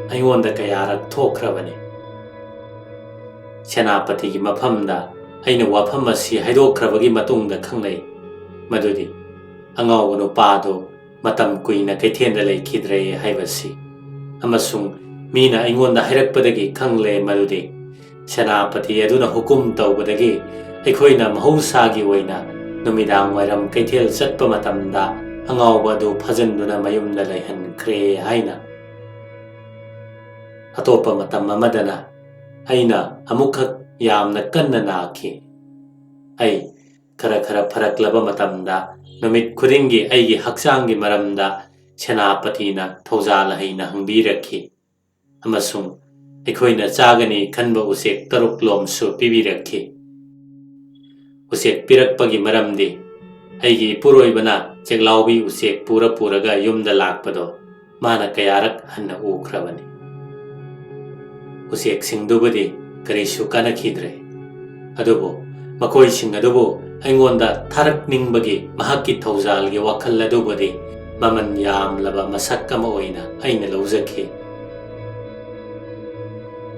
ꯑꯩꯉꯣꯟꯗ ꯀꯌꯥꯔꯛ ꯊꯣꯛꯈ꯭ꯔꯕꯅꯤ꯫ ꯁꯦꯅꯥꯄꯇꯤꯒꯤ ꯃꯐꯝꯗ ꯑꯩꯅ ꯋꯥꯐꯝ ꯑꯁꯤ ꯍꯥꯏꯗꯣꯛꯈ꯭ꯔꯕꯒꯤ ꯃꯇꯨꯡꯗ ꯈꯪꯂꯛꯏ ꯃꯗꯨꯗꯤ ꯑꯉꯥꯎꯕ ꯅꯨꯄꯥꯗꯨ ꯃꯇꯝ ꯀꯨꯏꯅ ꯀꯩꯊꯦꯜꯗ ꯂꯩꯈꯤꯗ꯭ꯔꯦ ꯍꯥꯏꯕꯁꯤ꯫ ꯑꯃꯁꯨꯡ ꯃꯤꯅ ꯑꯩꯉꯣꯟꯗ ꯍꯥꯏꯔꯛꯄꯗꯒꯤ ꯈꯪꯂꯦ ꯃꯗꯨꯗꯤ ꯁꯦꯅꯥꯄꯇꯤ ꯑꯗꯨꯅ ꯍꯨꯀꯨꯝ ꯇꯧꯕꯗꯒꯤ ꯑꯩꯈꯣꯏꯅ ꯃꯍꯧꯁꯥꯒꯤ ꯑꯣꯏꯅ ꯅꯨꯃꯤꯗꯥꯡ ꯋꯥꯏꯔꯝ ꯀꯩꯊꯦꯜ ꯆꯠꯄ ꯃꯇꯝꯗ ꯑꯉꯥꯎꯕ ꯑꯗꯨ ꯐꯥꯖꯤꯟꯗꯨꯅ ꯃꯌꯨꯝꯗ ꯂꯩꯍꯟꯈ꯭ꯔꯦ ꯍꯥꯏꯅ꯫ ꯑꯇꯣꯞꯄ ꯃꯇꯝ ꯑꯃꯗꯅ ꯑꯩꯅ ꯑꯃꯨꯛꯈꯛ ꯌꯥꯝꯅ ꯀꯟꯅ ꯅꯥꯈꯤ꯫ ꯑꯩ ꯈꯔ ꯈꯔ ꯐꯔꯛꯂꯕ ꯃꯇꯝꯗ ꯅꯨꯃꯤꯠ ꯈꯨꯗꯤꯡꯒꯤ ꯑꯩꯒꯤ ꯍꯛꯆꯥꯡꯒꯤ ꯃꯔꯝꯗ ꯁꯦꯅꯥꯄꯇꯤꯅ ꯊꯧꯖꯥꯜ ꯍꯩꯅ ꯍꯪꯕꯤꯔꯛꯈꯤ꯫ ꯑꯃꯁꯨꯡ ꯑꯩꯈꯣꯏꯅ ꯆꯥꯒꯅꯤ ꯈꯟꯕ ꯎꯆꯦꯛ ꯇꯔꯨꯛ ꯂꯣꯝꯁꯨ ꯄꯤꯕꯤꯔꯛꯈꯤ꯫ ꯎꯆꯦꯛ ꯄꯤꯔꯛꯄꯒꯤ ꯃꯔꯝꯗꯤ ꯑꯩꯒꯤ ꯏꯄꯨꯔꯣꯏꯕꯅ ꯆꯦꯛꯂꯥꯎꯕꯤ ꯎꯆꯦꯛ ꯄꯨꯔ ꯄꯨꯔꯒ ꯌꯨꯝꯗ ꯂꯥꯛꯄꯗꯣ ꯃꯥꯅ ꯀꯌꯥꯔꯛ ꯍꯟꯅ ꯎꯈ꯭ꯔꯕꯅꯤ꯫ ꯎꯆꯦꯛꯁꯤꯡꯗꯨꯕꯨꯗꯤ ꯀꯔꯤꯁꯨ ꯀꯥꯟꯅꯈꯤꯗ꯭ꯔꯦ꯫ ꯑꯗꯨꯕꯨ ꯃꯈꯣꯏꯁꯤꯡ ꯑꯗꯨꯕꯨ ꯑꯩꯉꯣꯟꯗ ꯊꯥꯔꯛꯅꯤꯡꯕꯒꯤ ꯃꯍꯥꯛꯀꯤ ꯊꯧꯖꯥꯜꯒꯤ ꯋꯥꯈꯜ ꯑꯗꯨꯕꯨꯗꯤ ꯃꯃꯜ ꯌꯥꯝꯂꯕ ꯃꯁꯛ ꯑꯃ ꯑꯣꯏꯅ ꯑꯩꯅ ꯂꯧꯖꯈꯤ꯫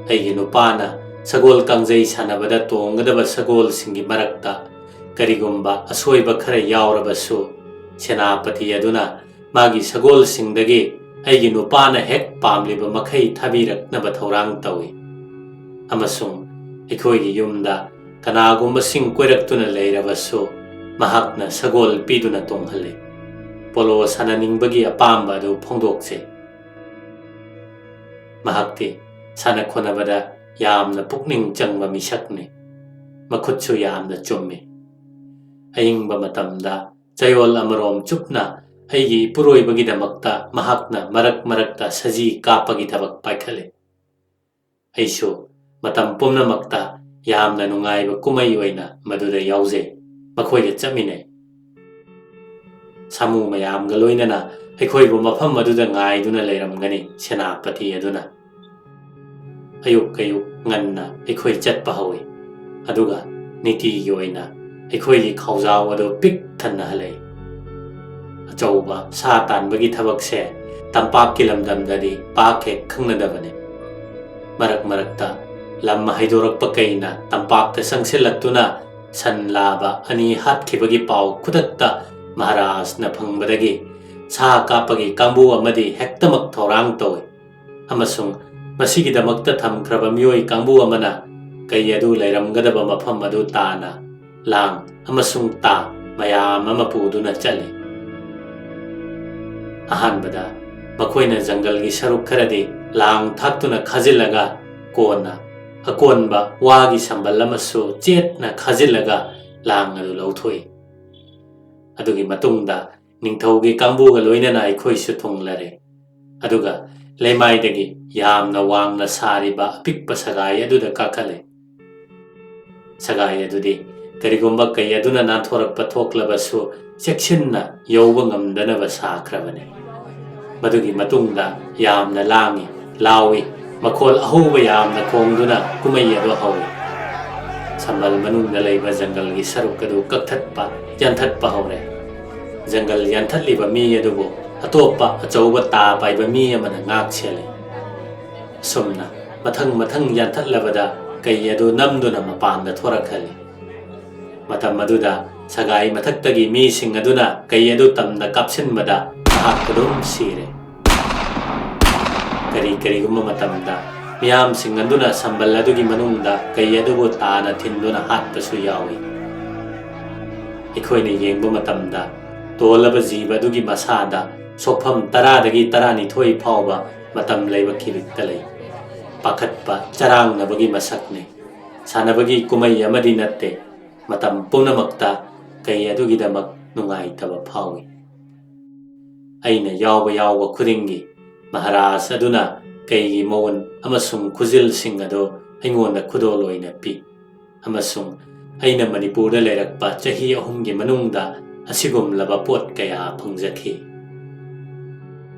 ꯑꯩꯒꯤ ꯅꯨꯄꯥꯅ ꯁꯒꯣꯜ ꯀꯥꯡꯖꯩ ꯁꯥꯟꯅꯕꯗ ꯇꯣꯡꯒꯗꯕ ꯁꯒꯣꯜꯁꯤꯡꯒꯤ ꯃꯔꯛꯇ ꯀꯔꯤꯒꯨꯝꯕ ꯑꯁꯣꯏꯕ ꯈꯔ ꯌꯥꯎꯔꯕꯁꯨ, ꯁꯦꯅꯥꯄꯇꯤ ꯑꯗꯨꯅ ꯃꯥꯒꯤ ꯁꯒꯣꯜꯁꯤꯡꯗꯒꯤ ꯑꯩꯒꯤ ꯅꯨꯄꯥꯅ ꯍꯦꯛ ꯄꯥꯝꯂꯤꯕ ꯃꯈꯩ ꯊꯥꯕꯤꯔꯛꯅꯕ ꯊꯧꯔꯥꯡ ꯇꯧꯏ꯫ ꯑꯃꯁꯨꯡ ꯑꯩꯈꯣꯏꯒꯤ ꯌꯨꯝꯗ ꯀꯅꯥꯒꯨꯝꯕꯁꯤꯡ ꯀꯣꯏꯔꯛꯇꯨꯅ ꯂꯩꯔꯕꯁꯨ, ꯃꯍꯥꯛꯅ ꯁꯒꯣꯜ ꯄꯤꯗꯨꯅ ꯇꯣꯡꯍꯜꯂꯤ꯫ ꯄꯣꯂꯣ ꯁꯥꯟꯅꯅꯤꯡꯕꯒꯤ ꯑꯄꯥꯝꯕ ꯑꯗꯨ ꯐꯣꯡꯗꯣꯛꯆꯩ꯫ ꯃꯍꯥꯛꯇꯤ ꯁꯥꯟꯅ ꯈꯣꯠꯅꯕꯗ ꯌꯥꯝꯅ ꯄꯨꯛꯅꯤꯡ ꯆꯪꯕ ꯃꯤꯁꯛꯅꯤ꯫ ꯃꯈꯨꯠꯁꯨ ꯌꯥꯝꯅ ꯆꯨꯝꯃꯤ꯫ ꯑꯏꯪꯕ ꯃꯇꯝꯗ ꯆꯌꯣꯜ ꯑꯃꯔꯣꯝ ꯆꯨꯞꯅ ꯑꯩꯒꯤ ꯏꯄꯨꯔꯣꯏꯕꯒꯤꯗꯃꯛꯇ ꯃꯍꯥꯛꯅ ꯃꯔꯛ ꯃꯔꯛꯇ ꯁꯖꯤ ꯀꯥꯞꯄꯒꯤ ꯊꯕꯛ ꯄꯥꯏꯈꯠꯂꯤ꯫ ꯑꯩꯁꯨ ꯃꯇꯝ ꯄꯨꯝꯅꯃꯛꯇ ꯌꯥꯝꯅ ꯅꯨꯡꯉꯥꯏꯕ ꯀꯨꯝꯍꯩ ꯑꯣꯏꯅ ꯃꯗꯨꯗ ꯌꯥꯎꯖꯩ, ꯃꯈꯣꯏꯒ ꯆꯠꯃꯤꯟꯅꯩ꯫ ꯁꯥꯃꯨ ꯃꯌꯥꯝꯒ ꯂꯣꯏꯅꯅ ꯑꯩꯈꯣꯏꯕꯨ ꯃꯐꯝ ꯑꯗꯨꯗ ꯉꯥꯏꯗꯨꯅ ꯂꯩꯔꯝꯒꯅꯤ ꯁꯦꯅꯥꯄꯇꯤ ꯑꯗꯨꯅ꯫ ꯑꯌꯨꯛ ꯑꯌꯨꯛ ꯉꯟꯅ ꯑꯩꯈꯣꯏ ꯆꯠꯄ ꯍꯧꯏ, ꯑꯗꯨꯒ ꯅꯤꯇꯤꯒꯤ ꯑꯣꯏꯅ ꯑꯩꯈꯣꯏꯒꯤ ꯈꯥꯎꯖꯥꯎ ꯑꯗꯨ ꯄꯤꯛ ꯊꯟꯅ ꯍꯜꯂꯛꯏ꯫ ꯑꯆꯧꯕ ꯁꯥ ꯇꯥꯟꯕꯒꯤ ꯊꯕꯛꯁꯦ ꯇꯝꯄꯥꯛꯀꯤ ꯂꯝꯗꯝꯗꯗꯤ ꯄꯥꯛ ꯍꯦꯛ ꯈꯪꯅꯗꯕꯅꯤ꯫ ꯃꯔꯛ ꯃꯔꯛꯇ ꯂꯝ ꯍꯩꯗꯣꯔꯛꯄ ꯀꯩꯅ ꯇꯝꯄꯥꯛꯇ ꯆꯪꯁꯤꯜꯂꯛꯇꯨꯅ ꯁꯟ ꯂꯥꯕ ꯑꯅꯤ ꯍꯥꯠꯈꯤꯕꯒꯤ ꯄꯥꯎ ꯈꯨꯗꯛꯇ ꯃꯍꯥꯔꯥꯖꯅ ꯐꯪꯕꯗꯒꯤ ꯁꯥ ꯀꯥꯞꯄꯒꯤ ꯀꯥꯡꯕꯨ ꯑꯃꯗꯤ ꯍꯦꯛꯇꯃꯛ ꯊꯧꯔꯥꯡ ꯇꯧꯏ꯫ ꯑꯃꯁꯨꯡ ꯃꯁꯤꯒꯤꯗꯃꯛꯇ ꯊꯝꯈ꯭ꯔꯕ ꯃꯤꯑꯣꯏ ꯀꯥꯡꯕꯨ ꯑꯃꯅ ꯀꯩ ꯑꯗꯨ ꯂꯩꯔꯝꯒꯗꯕ ꯃꯐꯝ ꯑꯗꯨ ꯇꯥꯅ ꯂꯥꯡ ꯑꯃꯁꯨꯡ ꯇꯥ ꯃꯌꯥꯝ ꯑꯃ ꯄꯨꯗꯨꯅ ꯆꯠꯂꯤ꯫ ꯑꯍꯥꯟꯕꯗ ꯃꯈꯣꯏꯅ ꯖꯪꯒꯜꯒꯤ ꯁꯔꯨꯛ ꯈꯔꯗꯤ ꯂꯥꯡ ꯊꯥꯛꯇꯨꯅ ꯈꯥꯖꯤꯜꯂꯒ, ꯀꯣꯟꯅ ꯑꯀꯣꯟꯕ ꯋꯥꯒꯤ ꯁꯝꯕꯜ ꯑꯃꯁꯨ ꯆꯦꯠꯅ ꯈꯥꯖꯤꯜꯂꯒ ꯂꯥꯡ ꯑꯗꯨ ꯂꯧꯊꯣꯛꯏ꯫ ꯑꯗꯨꯒꯤ ꯃꯇꯨꯡꯗ ꯅꯤꯡꯊꯧꯒꯤ ꯀꯥꯡꯕꯨꯒ ꯂꯣꯏꯅꯅ ꯑꯩꯈꯣꯏꯁꯨ ꯊꯨꯡꯂꯔꯦ꯫ ꯑꯗꯨꯒ ꯂꯩꯃꯥꯏꯗꯒꯤ ꯌꯥꯝꯅ ꯋꯥꯡꯅ ꯁꯥꯔꯤꯕ ꯑꯄꯤꯛꯄ ꯁꯒꯥꯏ ꯑꯗꯨꯗ ꯀꯥꯈꯠꯂꯦ꯫ ꯁꯒꯥꯏ ꯑꯗꯨꯗꯤ ꯀꯔꯤꯒꯨꯝꯕ ꯀꯩ ꯑꯗꯨꯅ ꯅꯥꯟꯊꯣꯔꯛꯄ ꯊꯣꯛꯂꯕꯁꯨ ꯆꯦꯛꯁꯤꯟꯅ ꯌꯧꯕ ꯉꯝꯗꯅꯕ ꯁꯥꯈ꯭ꯔꯕꯅꯤ꯫ ꯃꯗꯨꯒꯤ ꯃꯇꯨꯡꯗ ꯌꯥꯝꯅ ꯂꯥꯡꯏ, ꯂꯥꯎꯏ, ꯃꯈꯣꯜ ꯑꯍꯧꯕ ꯌꯥꯝꯅ ꯈꯣꯡꯗꯨꯅ ꯀꯨꯝꯍꯩ ꯑꯗꯨ ꯍꯧꯏ꯫ ꯁꯝꯕꯜ ꯃꯅꯨꯡꯗ ꯂꯩꯕ ꯖꯪꯒꯜꯒꯤ ꯁꯔꯨꯛ ꯑꯗꯨ ꯀꯛꯊꯠꯄ, ꯌꯥꯟꯊꯠꯄ ꯍꯧꯔꯦ꯫ ꯖꯪꯒꯜ ꯌꯥꯟꯊꯠꯂꯤꯕ ꯃꯤ ꯑꯗꯨꯕꯨ ꯑꯇꯣꯞꯄ ꯑꯆꯧꯕ ꯇꯥ ꯄꯥꯏꯕ ꯃꯤ ꯑꯃꯅ ꯉꯥꯛ ꯁꯦꯜꯂꯤ꯫ ꯑꯁꯨꯝꯅ ꯃꯊꯪ ꯃꯊꯪ ꯌꯥꯟꯊꯠꯂꯕꯗ ꯀꯩ ꯑꯗꯨ ꯅꯝꯗꯨꯅ ꯃꯄꯥꯟꯗ ꯊꯣꯔꯛꯍꯜꯂꯤ꯫ ꯃꯇꯝ ꯑꯗꯨꯗ ꯁꯒꯥꯏ ꯃꯊꯛꯇꯒꯤ ꯃꯤꯁꯤꯡ ꯑꯗꯨꯅ ꯀꯩ ꯑꯗꯨ ꯇꯝꯅ ꯀꯥꯞꯁꯤꯟꯕꯗ ꯃꯍꯥꯛ ꯑꯗꯨꯝ ꯁꯤꯔꯦ꯫ ꯀꯔꯤ ꯀꯔꯤꯒꯨꯝꯕ ꯃꯇꯝꯗ ꯃꯤꯌꯥꯝꯁꯤꯡ ꯑꯗꯨꯅ ꯁꯝꯕꯜ ꯑꯗꯨꯒꯤ ꯃꯅꯨꯡꯗ ꯀꯩ ꯑꯗꯨꯕꯨ ꯇꯥꯅ ꯊꯤꯟꯗꯨꯅ ꯍꯥꯠꯄꯁꯨ ꯌꯥꯎꯏ꯫ ꯑꯩꯈꯣꯏꯅ ꯌꯦꯡꯕ ꯃꯇꯝꯗ ꯇꯣꯜꯂꯕ ꯖꯤꯕ ꯑꯗꯨꯒꯤ ꯃꯁꯥꯗ ꯁꯣꯛꯐꯝ ꯇꯔꯥꯗꯒꯤ ꯇꯔꯥꯅꯤꯊꯣꯏ ꯐꯥꯎꯕ ꯃꯇꯝ ꯂꯩꯕ ꯈꯤꯔꯤꯛꯇ ꯂꯩ꯫ ꯄꯥꯈꯠꯄ, ꯆꯔꯥꯡꯅꯕꯒꯤ ꯃꯁꯛꯅꯤ꯫ ꯁꯥꯟꯅꯕꯒꯤ ꯀꯨꯝꯍꯩ ꯑꯃꯗꯤ ꯅꯠꯇꯦ꯫ ꯃꯇꯝ ꯄꯨꯝꯅꯃꯛꯇ ꯀꯩ ꯑꯗꯨꯒꯤꯗꯃꯛ ꯅꯨꯡꯉꯥꯏꯇꯕ ꯐꯥꯎꯏ꯫ ꯑꯩꯅ ꯌꯥꯎꯕ ꯌꯥꯎꯕ ꯈꯨꯗꯤꯡꯒꯤ ꯃꯍꯥꯔꯥꯖ ꯑꯗꯨꯅ ꯀꯩꯒꯤ ꯃꯑꯣꯟ ꯑꯃꯁꯨꯡ ꯈꯨꯖꯤꯜꯁꯤꯡ ꯑꯗꯨ ꯑꯩꯉꯣꯟꯗ ꯈꯨꯗꯣꯜ ꯑꯣꯏꯅ ꯄꯤ꯫ ꯑꯃꯁꯨꯡ ꯑꯩꯅ ꯃꯅꯤꯄꯨꯔꯗ ꯂꯩꯔꯛꯄ ꯆꯍꯤ ꯑꯍꯨꯝꯒꯤ ꯃꯅꯨꯡꯗ ꯑꯁꯤꯒꯨꯝꯂꯕ ꯄꯣꯠ ꯀꯌꯥ ꯐꯪꯖꯈꯤ꯫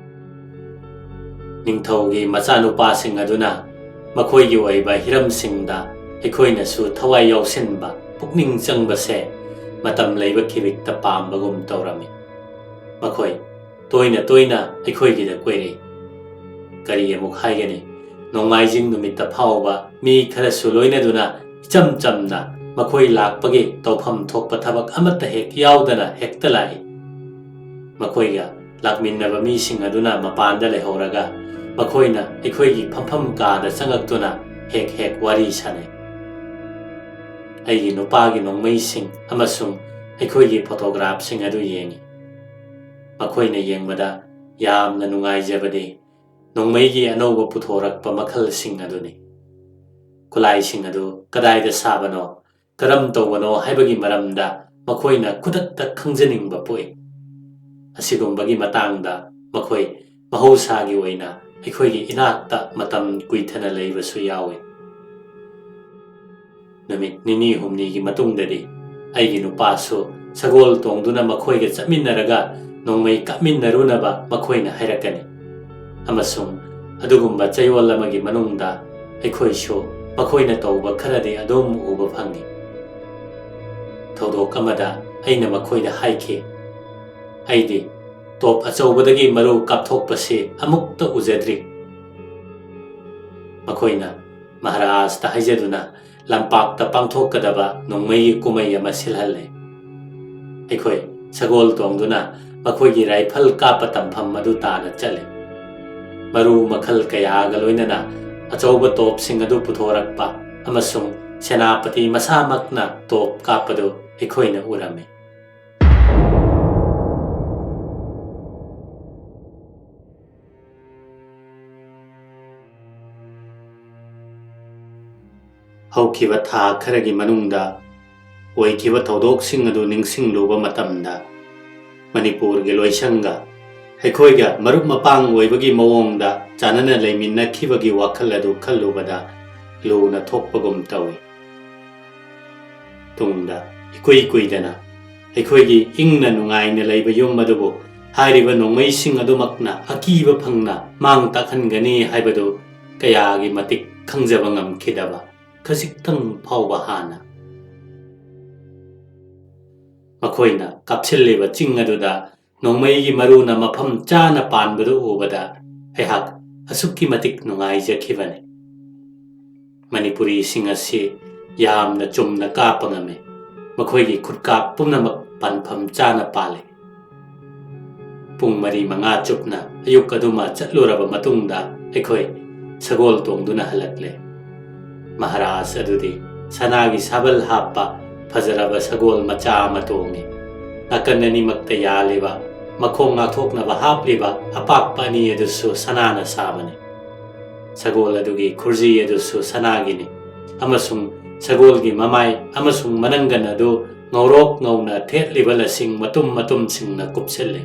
ꯅꯤꯡꯊꯧꯒꯤ ꯃꯆꯥꯅꯨꯄꯥꯁꯤꯡ ꯑꯗꯨꯅ ꯃꯈꯣꯏꯒꯤ ꯑꯣꯏꯕ ꯍꯤꯔꯝꯁꯤꯡꯗ ꯑꯩꯈꯣꯏꯅꯁꯨ ꯊꯋꯥꯏ ꯌꯥꯎꯁꯤꯟꯕ, ꯄꯨꯛꯅꯤꯡ ꯆꯪꯕꯁꯦ ꯃꯇꯝ ꯂꯩꯕ ꯈꯤꯔꯤꯛꯇ ꯄꯥꯝꯕꯒꯨꯝ ꯇꯧꯔꯝꯃꯤ꯫ ꯃꯈꯣꯏ ꯇꯣꯏꯅ ꯇꯣꯏꯅ ꯑꯩꯈꯣꯏꯒꯤꯗ ꯀꯣꯏꯔꯛꯏ꯫ ꯀꯔꯤ ꯑꯃꯨꯛ ꯍꯥꯏꯒꯅꯤ? ꯅꯣꯡꯃꯥꯏꯖꯤꯡ ꯅꯨꯃꯤꯠꯇ ꯐꯥꯎꯕ ꯃꯤ ꯈꯔꯁꯨ ꯂꯣꯏꯅꯗꯨꯅ ꯏꯆꯝ ꯆꯝꯅ ꯃꯈꯣꯏ ꯂꯥꯛꯄꯒꯤ ꯇꯧꯐꯝ ꯊꯣꯛꯄ ꯊꯕꯛ ꯑꯃꯠꯇ ꯍꯦꯛ ꯌꯥꯎꯗꯅ ꯍꯦꯛꯇ ꯂꯥꯛꯏ꯫ ꯃꯈꯣꯏꯒ ꯂꯥꯛꯃꯤꯟꯅꯕ ꯃꯤꯁꯤꯡ ꯑꯗꯨꯅ ꯃꯄꯥꯟꯗ ꯂꯩꯍꯧꯔꯒ ꯃꯈꯣꯏꯅ ꯑꯩꯈꯣꯏꯒꯤ ꯐꯝꯐꯝ ꯀꯥꯗ ꯆꯪꯉꯛꯇꯨꯅ ꯍꯦꯛ ꯍꯦꯛ ꯋꯥꯔꯤ ꯁꯥꯅꯩ꯫ ꯑꯩꯒꯤ ꯅꯨꯄꯥꯒꯤ ꯅꯣꯡꯃꯩꯁꯤꯡ ꯑꯃꯁꯨꯡ ꯑꯩꯈꯣꯏꯒꯤ ꯐꯣꯇꯣꯒ꯭ꯔꯥꯐꯁꯤꯡ ꯑꯗꯨ ꯌꯦꯡꯉꯤ꯫ ꯃꯈꯣꯏꯅ ꯌꯦꯡꯕꯗ ꯌꯥꯝꯅ ꯅꯨꯡꯉꯥꯏꯖꯕꯗꯤ ꯅꯣꯡꯃꯩꯒꯤ ꯑꯅꯧꯕ ꯄꯨꯊꯣꯔꯛꯄ ꯃꯈꯜꯁꯤꯡ ꯑꯗꯨꯅꯤ꯫ ꯈꯨꯠꯂꯥꯏꯁꯤꯡ ꯑꯗꯨ ꯀꯗꯥꯏꯗ ꯁꯥꯕꯅꯣ, ꯀꯔꯝ ꯇꯧꯕꯅꯣ ꯍꯥꯏꯕꯒꯤ ꯃꯔꯝꯗ ꯃꯈꯣꯏꯅ ꯈꯨꯗꯛꯇ ꯈꯪꯖꯅꯤꯡꯕ ꯄꯣꯛꯏ꯫ ꯑꯁꯤꯒꯨꯝꯕꯒꯤ ꯃꯇꯥꯡꯗ ꯃꯈꯣꯏ ꯃꯍꯧꯁꯥꯒꯤ ꯑꯣꯏꯅ ꯑꯩꯈꯣꯏꯒꯤ ꯏꯅꯥꯛꯇ ꯃꯇꯝ ꯀꯨꯏꯊꯅ ꯂꯩꯕꯁꯨ ꯌꯥꯎꯏ꯫ ꯅꯨꯃꯤꯠ ꯅꯤꯅꯤ ꯍꯨꯝꯅꯤꯒꯤ ꯃꯇꯨꯡꯗꯗꯤ ꯑꯩꯒꯤ ꯅꯨꯄꯥꯁꯨ ꯁꯒꯣꯜ ꯇꯣꯡꯗꯨꯅ ꯃꯈꯣꯏꯒ ꯆꯠꯃꯤꯟꯅꯔꯒ ꯅꯣꯡꯃꯩ ꯀꯥꯞꯃꯤꯟꯅꯔꯨꯅꯕ ꯃꯈꯣꯏꯅ ꯍꯥꯏꯔꯛꯀꯅꯤ꯫ ꯑꯃꯁꯨꯡ ꯑꯗꯨꯒꯨꯝꯕ ꯆꯌꯣꯜ ꯑꯃꯒꯤ ꯃꯅꯨꯡꯗ ꯑꯩꯈꯣꯏꯁꯨ ꯃꯈꯣꯏꯅ ꯇꯧꯕ ꯈꯔꯗꯤ ꯑꯗꯨꯝ ꯎꯕ ꯐꯪꯏ꯫ ꯊꯧꯗꯣꯛ ꯑꯃꯗ ꯑꯩꯅ ꯃꯈꯣꯏꯗ ꯍꯥꯏꯈꯤ, "ꯑꯩꯗꯤ ꯇꯣꯞ ꯑꯆꯧꯕꯗꯒꯤ ꯃꯔꯨ ꯀꯥꯞꯊꯣꯛꯄꯁꯤ ꯑꯃꯨꯛꯇ ꯎꯖꯗ꯭ꯔꯤ"꯫ ꯃꯈꯣꯏꯅ ꯃꯍꯥꯔꯥꯖꯇ ꯍꯥꯏꯖꯗꯨꯅ ꯂꯝꯄꯥꯛꯇ ꯄꯥꯡꯊꯣꯛꯀꯗꯕ ꯅꯣꯡꯃꯩꯒꯤ ꯀꯨꯝꯍꯩ ꯑꯃ ꯁꯤꯜꯍꯜꯂꯦ꯫ ꯑꯩꯈꯣꯏ ꯁꯒꯣꯜ ꯇꯣꯡꯗꯨꯅ ꯃꯈꯣꯏꯒꯤ ꯔꯥꯏꯐꯜ ꯀꯥꯞꯄ ꯇꯝꯐꯝ ꯑꯗꯨ ꯇꯥꯅ ꯆꯠꯂꯦ꯫ ꯃꯔꯨ ꯃꯈꯜ ꯀꯌꯥꯒ ꯂꯣꯏꯅꯅ ꯑꯆꯧꯕ ꯇꯣꯞꯁꯤꯡ ꯑꯗꯨ ꯄꯨꯊꯣꯔꯛꯄ ꯑꯃꯁꯨꯡ ꯁꯦꯅꯥꯄꯇꯤ ꯃꯁꯥꯃꯛꯅ ꯇꯣꯞ ꯀꯥꯞꯄꯗꯨ ꯑꯩꯈꯣꯏꯅ ꯎꯔꯝꯃꯤ꯫ ꯍꯧꯈꯤꯕ ꯊꯥ ꯈꯔꯒꯤ ꯃꯅꯨꯡꯗ ꯑꯣꯏꯈꯤꯕ ꯊꯧꯗꯣꯛꯁꯤꯡ ꯑꯗꯨ ꯅꯤꯡꯁꯤꯡꯂꯨꯕ ꯃꯇꯝꯗ, ꯃꯅꯤꯄꯨꯔꯒꯤ ꯂꯣꯏꯁꯪꯒ ꯑꯩꯈꯣꯏꯒ ꯃꯔꯨꯞ ꯃꯄꯥꯡ ꯑꯣꯏꯕꯒꯤ ꯃꯑꯣꯡꯗ ꯆꯥꯟꯅꯅ ꯂꯩꯃꯤꯟꯅꯈꯤꯕꯒꯤ ꯋꯥꯈꯜ ꯑꯗꯨ ꯈꯜꯂꯨꯕꯗ ꯂꯨꯅ ꯊꯣꯛꯄꯒꯨꯝ ꯇꯧꯏ꯫ ꯇꯨꯡꯗ ꯏꯀꯨꯏ ꯀꯨꯏꯗꯅ ꯑꯩꯈꯣꯏꯒꯤ ꯏꯪꯅ ꯅꯨꯡꯉꯥꯏꯅ ꯂꯩꯕ ꯌꯨꯝ ꯑꯗꯨꯕꯨ ꯍꯥꯏꯔꯤꯕ ꯅꯣꯡꯃꯩꯁꯤꯡ ꯑꯗꯨꯃꯛꯅ ꯑꯀꯤꯕ ꯐꯪꯅ ꯃꯥꯡ ꯇꯥꯛꯍꯟꯒꯅꯤ ꯍꯥꯏꯕꯗꯨ ꯀꯌꯥꯒꯤ ꯃꯇꯤꯛ ꯈꯪꯖꯕ ꯉꯝꯈꯤꯗꯕ ꯈꯖꯤꯛꯇꯪ ꯐꯥꯎꯕ ꯍꯥꯟꯅ꯫ ꯃꯈꯣꯏꯅ ꯀꯥꯞꯁꯤꯜꯂꯤꯕ ꯆꯤꯡ ꯑꯗꯨꯗ ꯅꯣꯡꯃꯩꯒꯤ ꯃꯔꯨꯅ ꯃꯐꯝ ꯆꯥꯅ ꯄꯥꯟꯕꯗꯨ ꯎꯕꯗ ꯑꯩꯍꯥꯛ ꯑꯁꯨꯛꯀꯤ ꯃꯇꯤꯛ ꯅꯨꯡꯉꯥꯏꯖꯈꯤꯕꯅꯤ꯫ ꯃꯅꯤꯄꯨꯔꯤꯁꯤꯡ ꯑꯁꯤ ꯌꯥꯝꯅ ꯆꯨꯝꯅ ꯀꯥꯞꯄ ꯉꯝꯃꯤ꯫ ꯃꯈꯣꯏꯒꯤ ꯈꯨꯠꯀꯥꯞ ꯄꯨꯝꯅꯃꯛ ꯄꯥꯟꯐꯝ ꯆꯥꯅ ꯄꯥꯜꯂꯤ꯫ ꯄꯨꯡ ꯃꯔꯤ ꯃꯉꯥ ꯆꯨꯞꯅ ꯑꯌꯨꯛ ꯑꯗꯨꯃ ꯆꯠꯂꯨꯔꯕ ꯃꯇꯨꯡꯗ ꯑꯩꯈꯣꯏ ꯁꯒꯣꯜ ꯇꯣꯡꯗꯨꯅ ꯍꯜꯂꯛꯂꯦ꯫ ꯃꯍꯥꯔꯥꯖ ꯑꯗꯨꯗꯤ ꯁꯅꯥꯒꯤ ꯁꯥꯕꯜ ꯍꯥꯞꯄ ꯐꯖꯔꯕ ꯁꯒꯣꯜ ꯃꯆꯥ ꯑꯃ ꯇꯣꯡꯉꯤ꯫ ꯅꯥꯀꯟ ꯑꯅꯤꯃꯛꯇ ꯌꯥꯜꯂꯤꯕ, ꯃꯈꯣꯡ ꯉꯥꯛꯊꯣꯛꯅꯕ ꯍꯥꯞꯂꯤꯕ ꯑꯄꯥꯛꯄ ꯑꯅꯤ ꯑꯗꯨꯁꯨ ꯁꯅꯥꯅ ꯁꯥꯕꯅꯤ꯫ ꯁꯒꯣꯜ ꯑꯗꯨꯒꯤ ꯈꯨꯔꯖꯤ ꯑꯗꯨꯁꯨ ꯁꯅꯥꯒꯤꯅꯤ, ꯑꯃꯁꯨꯡ ꯁꯒꯣꯜꯒꯤ ꯃꯃꯥꯏ ꯑꯃꯁꯨꯡ ꯃꯅꯪꯒꯟ ꯑꯗꯨ ꯉꯧꯔꯣꯛ ꯉꯧꯅ ꯊꯦꯠꯂꯤꯕ ꯂꯁꯤꯡ ꯃꯇꯨꯝ ꯃꯇꯨꯝꯁꯤꯡꯅ ꯀꯨꯞꯁꯤꯜꯂꯤ꯫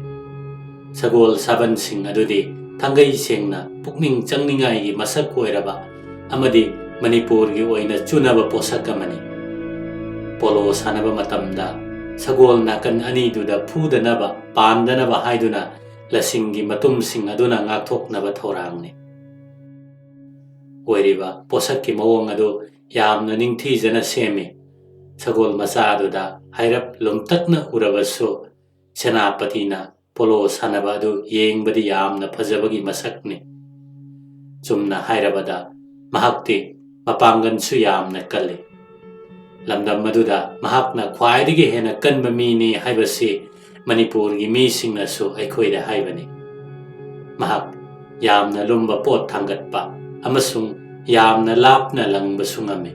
ꯁꯒꯣꯜ ꯁꯥꯕꯟꯁꯤꯡ ꯑꯗꯨꯗꯤ ꯊꯥꯡꯒꯩ ꯁꯦꯡꯅ ꯄꯨꯛꯅꯤꯡ ꯆꯪꯅꯤꯡꯉꯥꯏꯒꯤ ꯃꯁꯛ ꯑꯣꯏꯔꯕ ꯑꯃꯗꯤ ꯃꯅꯤꯄꯨꯔꯒꯤ ꯑꯣꯏꯅ ꯆꯨꯅꯕ ꯄꯣꯠꯁꯛ ꯑꯃꯅꯤ꯫ ꯄꯣꯂꯣ ꯁꯥꯟꯅꯕ ꯃꯇꯝꯗ ꯁꯒꯣꯜ ꯅꯥꯀꯟ ꯑꯅꯤꯗꯨꯗ ꯐꯨꯗꯅꯕ, ꯄꯥꯟꯗꯅꯕ ꯍꯥꯏꯗꯨꯅ ꯂꯁꯤꯡꯒꯤ ꯃꯇꯨꯝꯁꯤꯡ ꯑꯗꯨꯅ ꯉꯥꯛꯊꯣꯛꯅꯕ ꯊꯧꯔꯥꯡꯅꯤ꯫ ꯑꯣꯏꯔꯤꯕ ꯄꯣꯠꯁꯛꯀꯤ ꯃꯑꯣꯡ ꯑꯗꯨ ꯌꯥꯝꯅ ꯅꯤꯡꯊꯤꯖꯅ ꯁꯦꯝꯃꯤ꯫ ꯁꯒꯣꯜ ꯃꯆꯥ ꯑꯗꯨꯗ ꯍꯥꯏꯔꯞ ꯂꯨꯝꯇꯛꯅ ꯎꯔꯕꯁꯨ, ꯁꯦꯅꯥꯄꯇꯤꯅ ꯄꯣꯂꯣ ꯁꯥꯟꯅꯕ ꯑꯗꯨ ꯌꯦꯡꯕꯗꯤ ꯌꯥꯝꯅ ꯐꯖꯕꯒꯤ ꯃꯁꯛꯅꯤ꯫ ꯆꯨꯝꯅ ꯍꯥꯏꯔꯕꯗ, ꯃꯍꯥꯛꯇꯤ ꯃꯄꯥꯡꯒꯜꯁꯨ ꯌꯥꯝꯅ ꯀꯜꯂꯤ꯫ ꯂꯝꯗꯝ ꯑꯗꯨꯗ ꯃꯍꯥꯛꯅ ꯈ꯭ꯋꯥꯏꯗꯒꯤ ꯍꯦꯟꯅ ꯀꯟꯕ ꯃꯤꯅꯤ ꯍꯥꯏꯕꯁꯤ ꯃꯅꯤꯄꯨꯔꯒꯤ ꯃꯤꯁꯤꯡꯅꯁꯨ ꯑꯩꯈꯣꯏꯗ ꯍꯥꯏꯕꯅꯤ꯫ ꯃꯍꯥꯛ ꯌꯥꯝꯅ ꯂꯨꯝꯕ ꯄꯣꯠ ꯊꯥꯡꯒꯠꯄ ꯑꯃꯁꯨꯡ ꯌꯥꯝꯅ ꯂꯥꯞꯅ ꯂꯪꯕꯁꯨ ꯉꯝꯃꯤ꯫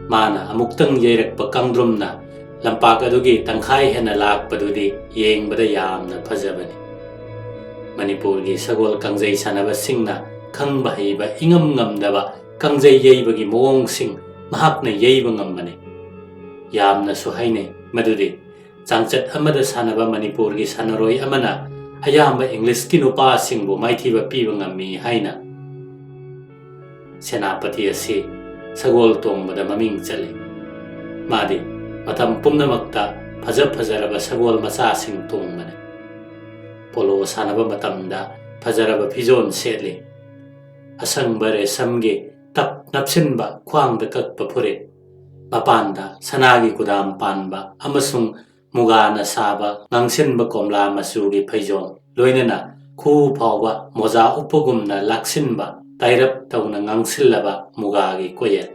ꯃꯥꯅ ꯑꯃꯨꯛꯇꯪ ꯌꯩꯔꯛꯄ ꯀꯥꯡꯗ꯭ꯔꯨꯝꯅ ꯂꯝꯄꯥꯛ ꯑꯗꯨꯒꯤ ꯇꯪꯈꯥꯏ ꯍꯦꯟꯅ ꯂꯥꯛꯄꯗꯨꯗꯤ ꯌꯦꯡꯕꯗ ꯌꯥꯝꯅ ꯐꯖꯕꯅꯤ꯫ ꯃꯅꯤꯄꯨꯔꯒꯤ ꯁꯒꯣꯜ ꯀꯥꯡꯖꯩ ꯁꯥꯟꯅꯕꯁꯤꯡꯅ ꯈꯪꯕ ꯍꯩꯕ ꯏꯉꯝ ꯉꯝꯗꯕ ꯀꯥꯡꯖꯩ ꯌꯩꯕꯒꯤ ꯃꯑꯣꯡꯁꯤꯡ ꯃꯍꯥꯛꯅ ꯌꯩꯕ ꯉꯝꯕꯅꯤ꯫ ꯌꯥꯝꯅꯁꯨ ꯍꯥꯏꯅꯩ ꯃꯗꯨꯗꯤ ꯆꯥꯡꯆꯠ ꯑꯃꯗ ꯁꯥꯟꯅꯕ ꯃꯅꯤꯄꯨꯔꯒꯤ ꯁꯥꯟꯅꯔꯣꯏ ꯑꯃꯅ ꯑꯌꯥꯝꯕ ꯏꯪꯂꯤꯁꯀꯤ ꯅꯨꯄꯥꯁꯤꯡꯕꯨ ꯃꯥꯏꯊꯤꯕ ꯄꯤꯕ ꯉꯝꯃꯤ ꯍꯥꯏꯅ꯫ ꯁꯦꯅꯥꯄꯇꯤ ꯑꯁꯤ ꯁꯒꯣꯜ ꯇꯣꯡꯕꯗ ꯃꯃꯤꯡ ꯆꯠꯂꯤ꯫ ꯃꯥꯗꯤ ꯃꯇꯝ ꯄꯨꯝꯅꯃꯛꯇ ꯐꯖ ꯐꯖꯔꯕ ꯁꯒꯣꯜ ꯃꯆꯥꯁꯤꯡ ꯇꯣꯡꯕꯅꯤ꯫ ꯄꯣꯂꯣ ꯁꯥꯟꯅꯕ ꯃꯇꯝꯗ ꯐꯖꯔꯕ ꯐꯤꯖꯣꯜ ꯁꯦꯠꯂꯤ꯫ ꯑꯁꯪꯕ ꯔꯦꯁꯝꯒꯤ ꯇꯞ ꯅꯞꯁꯤꯟꯕ ꯈ꯭ꯋꯥꯡꯗ ꯀꯛꯄ ꯐꯨꯔꯤꯠ, ꯃꯄꯥꯟꯗ ꯁꯅꯥꯒꯤ ꯀꯨꯗꯥꯝ ꯄꯥꯟꯕ ꯑꯃꯁꯨꯡ ꯃꯨꯒꯥꯅ ꯁꯥꯕ ꯉꯥꯡꯁꯤꯟꯕ ꯀꯣꯝꯂꯥ ꯃꯆꯨꯒꯤ ꯐꯩꯖꯣꯝ, ꯂꯣꯏꯅꯅ ꯈꯨꯎ ꯐꯥꯎꯕ ꯃꯣꯖꯥ ꯎꯞꯄꯒꯨꯝꯅ ꯂꯥꯛꯁꯤꯟꯕ ꯇꯥꯏꯔꯞ ꯇꯧꯅ ꯉꯥꯡꯁꯤꯜꯂꯕ ꯃꯨꯒꯥꯒꯤ ꯀꯣꯌꯦꯠ꯫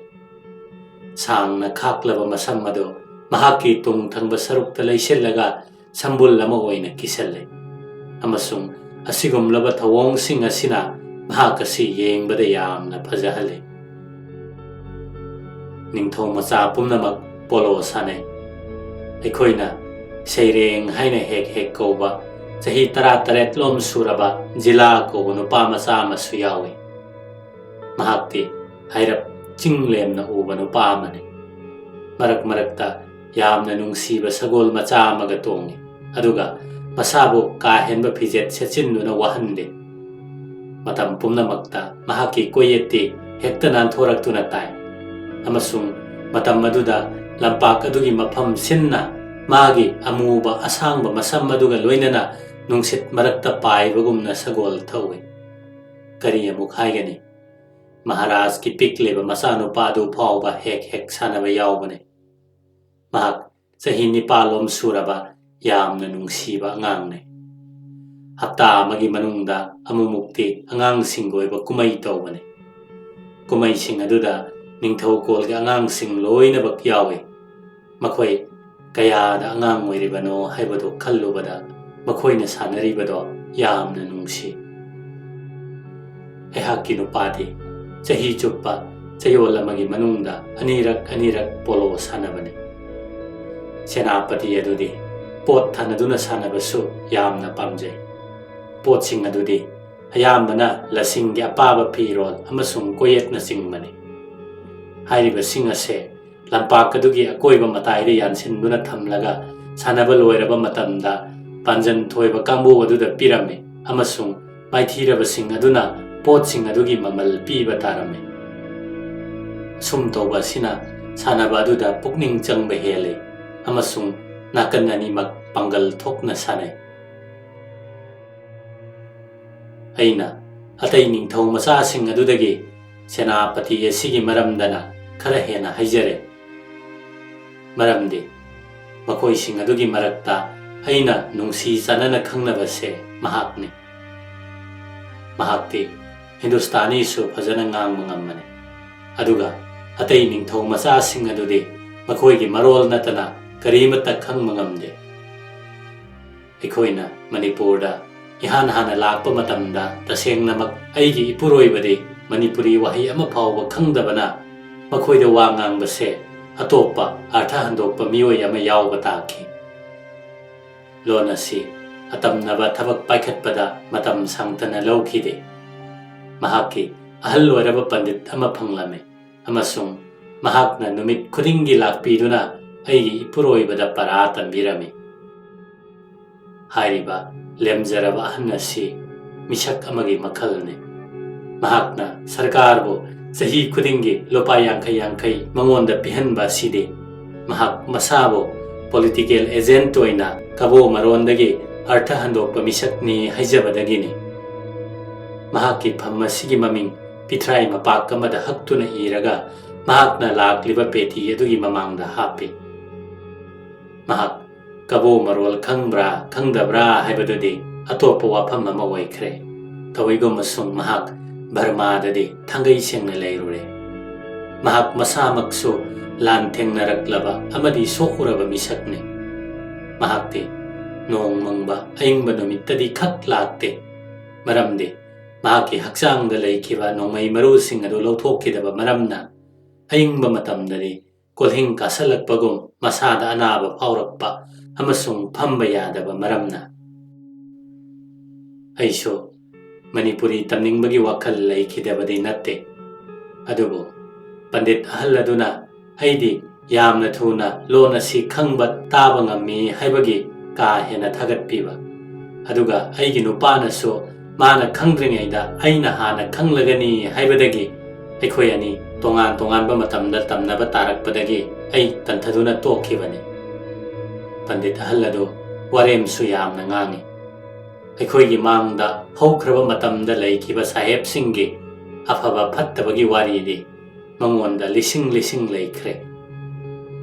ꯁꯥꯡꯅ ꯈꯥꯛꯂꯕ ꯃꯁꯝ ꯑꯗꯨ ꯃꯍꯥꯛꯀꯤ ꯇꯨꯡ ꯊꯪꯕ ꯁꯔꯨꯛꯇ ꯂꯩꯁꯤꯜꯂꯒ ꯁꯝꯕꯨꯜ ꯑꯃ ꯑꯣꯏꯅ ꯀꯤꯁꯜꯂꯤ꯫ ꯑꯃꯁꯨꯡ ꯑꯁꯤꯒꯨꯝꯂꯕ ꯊꯧꯑꯣꯡꯁꯤꯡ ꯑꯁꯤꯅ ꯃꯍꯥꯛ ꯑꯁꯤ ꯌꯦꯡꯕꯗ ꯌꯥꯝꯅ ꯐꯖꯍꯜꯂꯤ꯫ ꯅꯤꯡꯊꯧ ꯃꯆꯥ ꯄꯨꯝꯅꯃꯛ ꯄꯣꯂꯣ ꯁꯥꯟꯅꯩ꯫ ꯑꯩꯈꯣꯏꯅ ꯁꯩꯔꯦꯡ ꯍꯥꯏꯅ ꯍꯦꯛ ꯍꯦꯛ ꯀꯧꯕ ꯆꯍꯤ ꯇꯔꯥꯇꯔꯦꯠ ꯂꯣꯝ ꯁꯨꯔꯕ ꯖꯤꯂꯥ ꯀꯧꯕ ꯅꯨꯄꯥ ꯃꯆꯥ ꯑꯃꯁꯨ ꯌꯥꯎꯏ꯫ ꯃꯍꯥꯛꯇꯤ ꯍꯥꯏꯔꯞ ꯆꯤꯡ ꯂꯦꯝꯅ ꯎꯕ ꯅꯨꯄꯥ ꯑꯃꯅꯤ꯫ ꯃꯔꯛ ꯃꯔꯛꯇ ꯌꯥꯝꯅ ꯅꯨꯡꯁꯤꯕ ꯁꯒꯣꯜ ꯃꯆꯥ ꯑꯃꯒ ꯇꯣꯡꯏ, ꯑꯗꯨꯒ ꯃꯁꯥꯕꯨ ꯀꯥ ꯍꯦꯟꯕ ꯐꯤꯖꯦꯠ ꯁꯦꯠꯆꯤꯟꯗꯨꯅ ꯋꯥꯍꯟꯗꯦ꯫ ꯃꯇꯝ ꯄꯨꯝꯅꯃꯛꯇ ꯃꯍꯥꯛꯀꯤ ꯀꯣꯌꯦꯠꯇꯤ ꯍꯦꯛꯇ ꯅꯥꯟꯊꯣꯔꯛꯇꯨꯅ ꯇꯥꯏ, ꯑꯃꯁꯨꯡ ꯃꯇꯝ ꯑꯗꯨꯗ ꯂꯝꯄꯥꯛ ꯑꯗꯨꯒꯤ ꯃꯐꯝ ꯁꯤꯟꯅ ꯃꯥꯒꯤ ꯑꯃꯨꯕ ꯑꯁꯥꯡꯕ ꯃꯁꯝ ꯑꯗꯨꯒ ꯂꯣꯏꯅꯅ ꯅꯨꯡꯁꯤꯠ ꯃꯔꯛꯇ ꯄꯥꯏꯕꯒꯨꯝꯅ ꯁꯒꯣꯜ ꯊꯧꯏ꯫ ꯀꯔꯤ ꯑꯃꯨꯛ ꯍꯥꯏꯒꯅꯤ? ꯃꯍꯥꯔꯥꯖꯀꯤ ꯄꯤꯛꯂꯤꯕ ꯃꯆꯥꯅꯨꯄꯥ ꯑꯗꯨ ꯐꯥꯎꯕ ꯍꯦꯛ ꯍꯦꯛ ꯁꯥꯟꯅꯕ ꯌꯥꯎꯕꯅꯤ꯫ ꯃꯍꯥꯛ ꯆꯍꯤ ꯅꯤꯄꯥꯜꯂꯣꯝ ꯁꯨꯔꯕ ꯌꯥꯝꯅ ꯅꯨꯡꯁꯤꯕ ꯑꯉꯥꯡꯅꯤ꯫ ꯍꯞꯇꯥ ꯑꯃꯒꯤ ꯃꯅꯨꯡꯗ ꯑꯃꯨꯛꯃꯨꯛꯇꯤ ꯑꯉꯥꯡꯁꯤꯡꯒꯤ ꯑꯣꯏꯕ ꯀꯨꯝꯍꯩ ꯇꯧꯕꯅꯤ꯫ ꯀꯨꯝꯍꯩꯁꯤꯡ ꯑꯗꯨꯗ ꯅꯤꯡꯊꯧꯀꯣꯜꯒꯤ ꯑꯉꯥꯡꯁꯤꯡ ꯂꯣꯏꯅꯃꯛ ꯌꯥꯎꯏ꯫ ꯃꯈꯣꯏ ꯀꯌꯥꯗ ꯑꯉꯥꯡ ꯑꯣꯏꯔꯤꯕꯅꯣ ꯍꯥꯏꯕꯗꯨ ꯈꯜꯂꯨꯕꯗ ꯃꯈꯣꯏꯅ ꯁꯥꯟꯅꯔꯤꯕꯗꯣ ꯌꯥꯝꯅ ꯅꯨꯡꯁꯤ꯫ ꯑꯩꯍꯥꯛꯀꯤ ꯅꯨꯄꯥꯗꯤ ꯆꯍꯤ ꯆꯨꯞꯄ ꯆꯌꯣꯜ ꯑꯃꯒꯤ ꯃꯅꯨꯡꯗ ꯑꯅꯤꯔꯛ ꯑꯅꯤꯔꯛ ꯄꯣꯂꯣ ꯁꯥꯟꯅꯕꯅꯤ꯫ ꯁꯦꯅꯥꯄꯇꯤ ꯑꯗꯨꯗꯤ ꯄꯣꯠ ꯊꯥꯅꯗꯨꯅ ꯁꯥꯟꯅꯕꯁꯨ ꯌꯥꯝꯅ ꯄꯥꯝꯖꯩ꯫ ꯄꯣꯠꯁꯤꯡ ꯑꯗꯨꯗꯤ ꯑꯌꯥꯝꯕꯅ ꯂꯁꯤꯡꯒꯤ ꯑꯄꯥꯕ ꯐꯤꯔꯣꯜ ꯑꯃꯁꯨꯡ ꯀꯣꯌꯦꯠꯅꯆꯤꯡꯕꯅꯤ꯫ ꯍꯥꯏꯔꯤꯕꯁꯤꯡ ꯑꯁꯦ ꯂꯝꯄꯥꯛ ꯑꯗꯨꯒꯤ ꯑꯀꯣꯏꯕ ꯃꯇꯥꯏꯗ ꯌꯥꯟꯁꯤꯟꯗꯨꯅ ꯊꯝꯂꯒ ꯁꯥꯟꯅꯕ ꯂꯣꯏꯔꯕ ꯃꯇꯝꯗ ꯄꯥꯟꯖꯟ ꯊꯣꯏꯕ ꯀꯥꯡꯕꯨ ꯑꯗꯨꯗ ꯄꯤꯔꯝꯃꯤ ꯑꯃꯁꯨꯡ ꯃꯥꯏꯊꯤꯔꯕꯁꯤꯡ ꯑꯗꯨꯅ ꯄꯣꯠꯁꯤꯡ ꯑꯗꯨꯒꯤ ꯃꯃꯜ ꯄꯤꯕ ꯇꯥꯔꯝꯃꯤ꯫ ꯑꯁꯨꯝ ꯇꯧꯕ ꯑꯁꯤꯅ ꯁꯥꯟꯅꯕ ꯑꯗꯨꯗ ꯄꯨꯛꯅꯤꯡ ꯆꯪꯕ ꯍꯦꯜꯂꯤ ꯑꯃꯁꯨꯡ ꯅꯥꯀꯟ ꯑꯅꯤꯃꯛ ꯄꯥꯡꯒꯜ ꯊꯣꯛꯅ ꯁꯥꯟꯅꯩ꯫ ꯑꯩꯅ ꯑꯇꯩ ꯅꯤꯡꯊꯧ ꯃꯆꯥꯁꯤꯡ ꯑꯗꯨꯗꯒꯤ ꯁꯦꯅꯥꯄꯇꯤ ꯑꯁꯤꯒꯤ ꯃꯔꯝꯗꯅ ꯈꯔ ꯍꯦꯟꯅ ꯍꯥꯏꯖꯔꯦ, ꯃꯔꯝꯗꯤ ꯃꯈꯣꯏꯁꯤꯡ ꯑꯗꯨꯒꯤ ꯃꯔꯛꯇ ꯑꯩꯅ ꯅꯨꯡꯁꯤ ꯆꯥꯟꯅꯅ ꯈꯪꯅꯕꯁꯦ ꯃꯍꯥꯛꯅꯤ꯫ ꯃꯍꯥꯛꯇꯤ ꯍꯤꯟꯗꯨꯁꯇꯥꯅꯤꯁꯨ ꯐꯖꯅ ꯉꯥꯡꯕ ꯉꯝꯕꯅꯤ, ꯑꯗꯨꯒ ꯑꯇꯩ ꯅꯤꯡꯊꯧ ꯃꯆꯥꯁꯤꯡ ꯑꯗꯨꯗꯤ ꯃꯈꯣꯏꯒꯤ ꯃꯔꯣꯜ ꯅꯠꯇꯅ ꯀꯔꯤꯃꯠꯇ ꯈꯪꯕ ꯉꯝꯗꯦ꯫ ꯑꯩꯈꯣꯏꯅ ꯃꯅꯤꯄꯨꯔꯗ ꯏꯍꯥꯟ ꯍꯥꯟꯅ ꯂꯥꯛꯄ ꯃꯇꯝꯗ ꯇꯁꯦꯡꯅꯃꯛ ꯑꯩꯒꯤ ꯏꯄꯨꯔꯣꯏꯕꯗꯤ ꯃꯅꯤꯄꯨꯔꯤ ꯋꯥꯍꯩ ꯑꯃ ꯐꯥꯎꯕ ꯈꯪꯗꯕꯅ ꯃꯈꯣꯏꯗ ꯋꯥ ꯉꯥꯡꯕꯁꯦ ꯑꯇꯣꯞꯄ ꯑꯔꯊ ꯍꯟꯗꯣꯛꯄ ꯃꯤꯑꯣꯏ ꯑꯃ ꯌꯥꯎꯕ ꯇꯥꯈꯤ꯫ ꯂꯣꯟ ꯑꯁꯤ ꯑꯇꯝꯅꯕ ꯊꯕꯛ ꯄꯥꯏꯈꯠꯄꯗ ꯃꯇꯝ ꯁꯥꯡꯇꯅ ꯂꯧꯈꯤꯗꯦ꯫ ꯃꯍꯥꯛꯀꯤ ꯑꯍꯜ ꯑꯣꯏꯔꯕ ꯄꯟꯗꯤꯠ ꯑꯃ ꯐꯪꯂꯝꯃꯤ ꯑꯃꯁꯨꯡ ꯃꯍꯥꯛꯅ ꯅꯨꯃꯤꯠ ꯈꯨꯗꯤꯡꯒꯤ ꯂꯥꯛꯄꯤꯗꯨꯅ ꯑꯩꯒꯤ ꯏꯄꯨꯔꯣꯏꯕꯗ ꯄꯔꯥ ꯇꯝꯕꯤꯔꯝꯃꯤ꯫ ꯍꯥꯏꯔꯤꯕ ꯂꯦꯝꯖꯔꯕ ꯑꯍꯟ ꯑꯁꯤ ꯃꯤꯁꯛ ꯑꯃꯒꯤ ꯃꯈꯜꯅꯤ꯫ ꯃꯍꯥꯛꯅ ꯁꯔꯀꯥꯔꯕꯨ ꯆꯍꯤ ꯈꯨꯗꯤꯡꯒꯤ ꯂꯨꯄꯥ ꯌꯥꯡꯈꯩ ꯌꯥꯡꯈꯩ ꯃꯉꯣꯟꯗ ꯄꯤꯍꯟꯕ ꯑꯁꯤꯗꯤ ꯃꯍꯥꯛ ꯃꯁꯥꯕꯨ ꯄꯣꯂꯤꯇꯤꯀꯦꯜ ꯑꯦꯖꯦꯟꯠ ꯑꯣꯏꯅ ꯀꯕꯣ ꯃꯔꯣꯟꯗꯒꯤ ꯑꯔꯊ ꯍꯟꯗꯣꯛꯄ ꯃꯤꯁꯛꯅꯤ ꯍꯥꯏꯖꯕꯗꯒꯤꯅꯤ꯫ ꯃꯍꯥꯛꯀꯤ ꯐꯝ ꯑꯁꯤꯒꯤ ꯃꯃꯤꯡ ꯄꯤꯊ꯭ꯔꯥꯏ ꯃꯄꯥꯛ ꯑꯃꯗ ꯍꯛꯇꯨꯅ ꯏꯔꯒ ꯃꯍꯥꯛꯅ ꯂꯥꯛꯂꯤꯕ ꯄꯦꯇꯤ ꯑꯗꯨꯒꯤ ꯃꯃꯥꯡꯗ ꯍꯥꯞꯄꯤ꯫ ꯃꯍꯥꯛ ꯀꯕꯣ ꯃꯔꯣꯜ ꯈꯪꯕ꯭ꯔꯥ ꯈꯪꯗꯕ꯭ꯔꯥ ꯍꯥꯏꯕꯗꯨꯗꯤ ꯑꯇꯣꯞꯄ ꯋꯥꯐꯝ ꯑꯃ ꯑꯣꯏꯈ꯭ꯔꯦ꯫ ꯇꯧꯏꯒꯨꯝꯕꯁꯨꯡ ꯃꯍꯥꯛ ꯕꯔꯃꯥꯗꯗꯤ ꯊꯥꯡꯒꯩ ꯁꯦꯡꯅ ꯂꯩꯔꯨꯔꯦ꯫ ꯃꯍꯥꯛ ꯃꯁꯥꯃꯛꯁꯨ ꯂꯥꯟ ꯊꯦꯡꯅꯔꯛꯂꯕ ꯑꯃꯗꯤ ꯁꯣꯛꯎꯔꯕ ꯃꯤꯁꯛꯅꯤ꯫ ꯃꯍꯥꯛꯇꯤ ꯅꯣꯡ ꯃꯪꯕ ꯑꯏꯪꯕ ꯅꯨꯃꯤꯠꯇꯗꯤ ꯈꯛ ꯂꯥꯛꯇꯦ, ꯃꯔꯝꯗꯤ ꯃꯍꯥꯛꯀꯤ ꯍꯛꯆꯥꯡꯗ ꯂꯩꯈꯤꯕ ꯅꯣꯡꯃꯩ ꯃꯔꯨꯁꯤꯡ ꯑꯗꯨ ꯂꯧꯊꯣꯛꯈꯤꯗꯕ ꯃꯔꯝꯅ ꯑꯏꯪꯕ ꯃꯇꯝꯗꯗꯤ ꯀꯣꯜꯍꯤꯡ ꯀꯥꯁꯜꯂꯛꯄꯒꯨꯝ ꯃꯁꯥꯗ ꯑꯅꯥꯕ ꯐꯥꯎꯔꯛꯄ ꯑꯃꯁꯨꯡ ꯐꯝꯕ ꯌꯥꯗꯕ ꯃꯔꯝꯅ꯫ ꯑꯩꯁꯨ ꯃꯅꯤꯄꯨꯔꯤ ꯇꯝꯅꯤꯡꯕꯒꯤ ꯋꯥꯈꯜ ꯂꯩꯈꯤꯗꯕꯗꯤ ꯅꯠꯇꯦ, ꯑꯗꯨꯕꯨ ꯄꯟꯗꯤꯠ ꯑꯍꯜ ꯑꯗꯨꯅ ꯑꯩꯗꯤ ꯌꯥꯝꯅ ꯊꯨꯅ ꯂꯣꯟ ꯑꯁꯤ ꯈꯪꯕ ꯇꯥꯕ ꯉꯝꯃꯤ ꯍꯥꯏꯕꯒꯤ ꯀꯥ ꯍꯦꯟꯅ ꯊꯥꯒꯠꯄꯤꯕ, ꯑꯗꯨꯒ ꯑꯩꯒꯤ ꯅꯨꯄꯥꯅꯁꯨ ꯃꯥꯅ ꯈꯪꯗ꯭ꯔꯤꯉꯩꯗ ꯑꯩꯅ ꯍꯥꯟꯅ ꯈꯪꯂꯒꯅꯤ ꯍꯥꯏꯕꯗꯒꯤ ꯑꯩꯈꯣꯏ ꯑꯅꯤ ꯇꯣꯉꯥꯟ ꯇꯣꯉꯥꯟꯕ ꯃꯇꯝꯗ ꯇꯝꯅꯕ ꯇꯥꯔꯛꯄꯗꯒꯤ ꯑꯩ ꯇꯟꯊꯗꯨꯅ ꯇꯣꯛꯈꯤꯕꯅꯤ꯫ ꯄꯟꯗꯤꯠ ꯑꯍꯜ ꯑꯗꯨ ꯋꯥꯔꯦꯝꯁꯨ ꯌꯥꯝꯅ ꯉꯥꯡꯏ꯫ ꯑꯩꯈꯣꯏꯒꯤ ꯃꯥꯡꯗ ꯍꯧꯈ꯭ꯔꯕ ꯃꯇꯝꯗ ꯂꯩꯈꯤꯕ ꯁꯥꯍꯦꯕꯁꯤꯡꯒꯤ ꯑꯐꯕ ꯐꯠꯇꯕꯒꯤ ꯋꯥꯔꯤꯗꯤ ꯃꯉꯣꯟꯗ ꯂꯤꯁꯤꯡ ꯂꯤꯁꯤꯡ ꯂꯩꯈ꯭ꯔꯦ꯫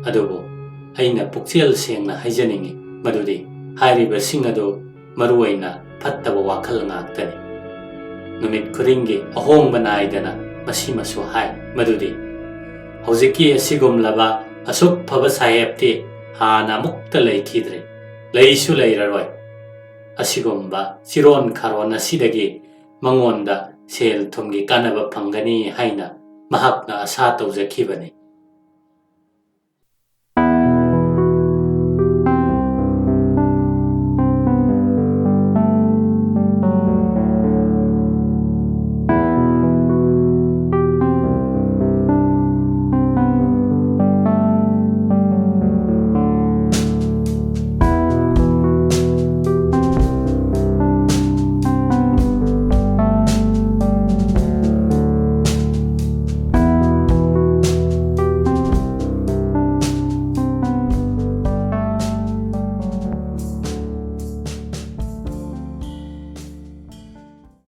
ꯑꯗꯨꯕꯨ ꯑꯩꯅ ꯄꯨꯛꯆꯦꯜ ꯁꯦꯡꯅ ꯍꯥꯏꯖꯅꯤꯡꯏ ꯃꯗꯨꯗꯤ ꯍꯥꯏꯔꯤꯕꯁꯤꯡ ꯑꯗꯨ ꯃꯔꯨꯑꯣꯏꯅ ꯐꯠꯇꯕ ꯋꯥꯈꯜ ꯉꯥꯛꯇꯅꯤ꯫ ꯅꯨꯃꯤꯠ ꯈꯨꯗꯤꯡꯒꯤ ꯑꯍꯣꯡꯕ ꯅꯥꯏꯗꯅ ꯃꯁꯤꯃꯁꯨ ꯍꯥꯏ ꯃꯗꯨꯗꯤ ꯍꯧꯖꯤꯛꯀꯤ ꯑꯁꯤꯒꯨꯝꯂꯕ ꯑꯁꯨꯛ ꯐꯕ ꯁꯥꯍꯦꯕꯇꯤ ꯍꯥꯟꯅ ꯑꯃꯨꯛꯇ ꯂꯩꯈꯤꯗ꯭ꯔꯤ, ꯂꯩꯁꯨ ꯂꯩꯔꯔꯣꯏ꯫ ꯑꯁꯤꯒꯨꯝꯕ ꯆꯤꯔꯣꯟ ꯈꯥꯔꯣꯟ ꯑꯁꯤꯗꯒꯤ ꯃꯉꯣꯟꯗ ꯁꯦꯜ ꯊꯨꯝꯒꯤ ꯀꯥꯟꯅꯕ ꯐꯪꯒꯅꯤ ꯍꯥꯏꯅ ꯃꯍꯥꯛꯅ ꯑꯁꯥ ꯇꯧꯖꯈꯤꯕꯅꯤ꯫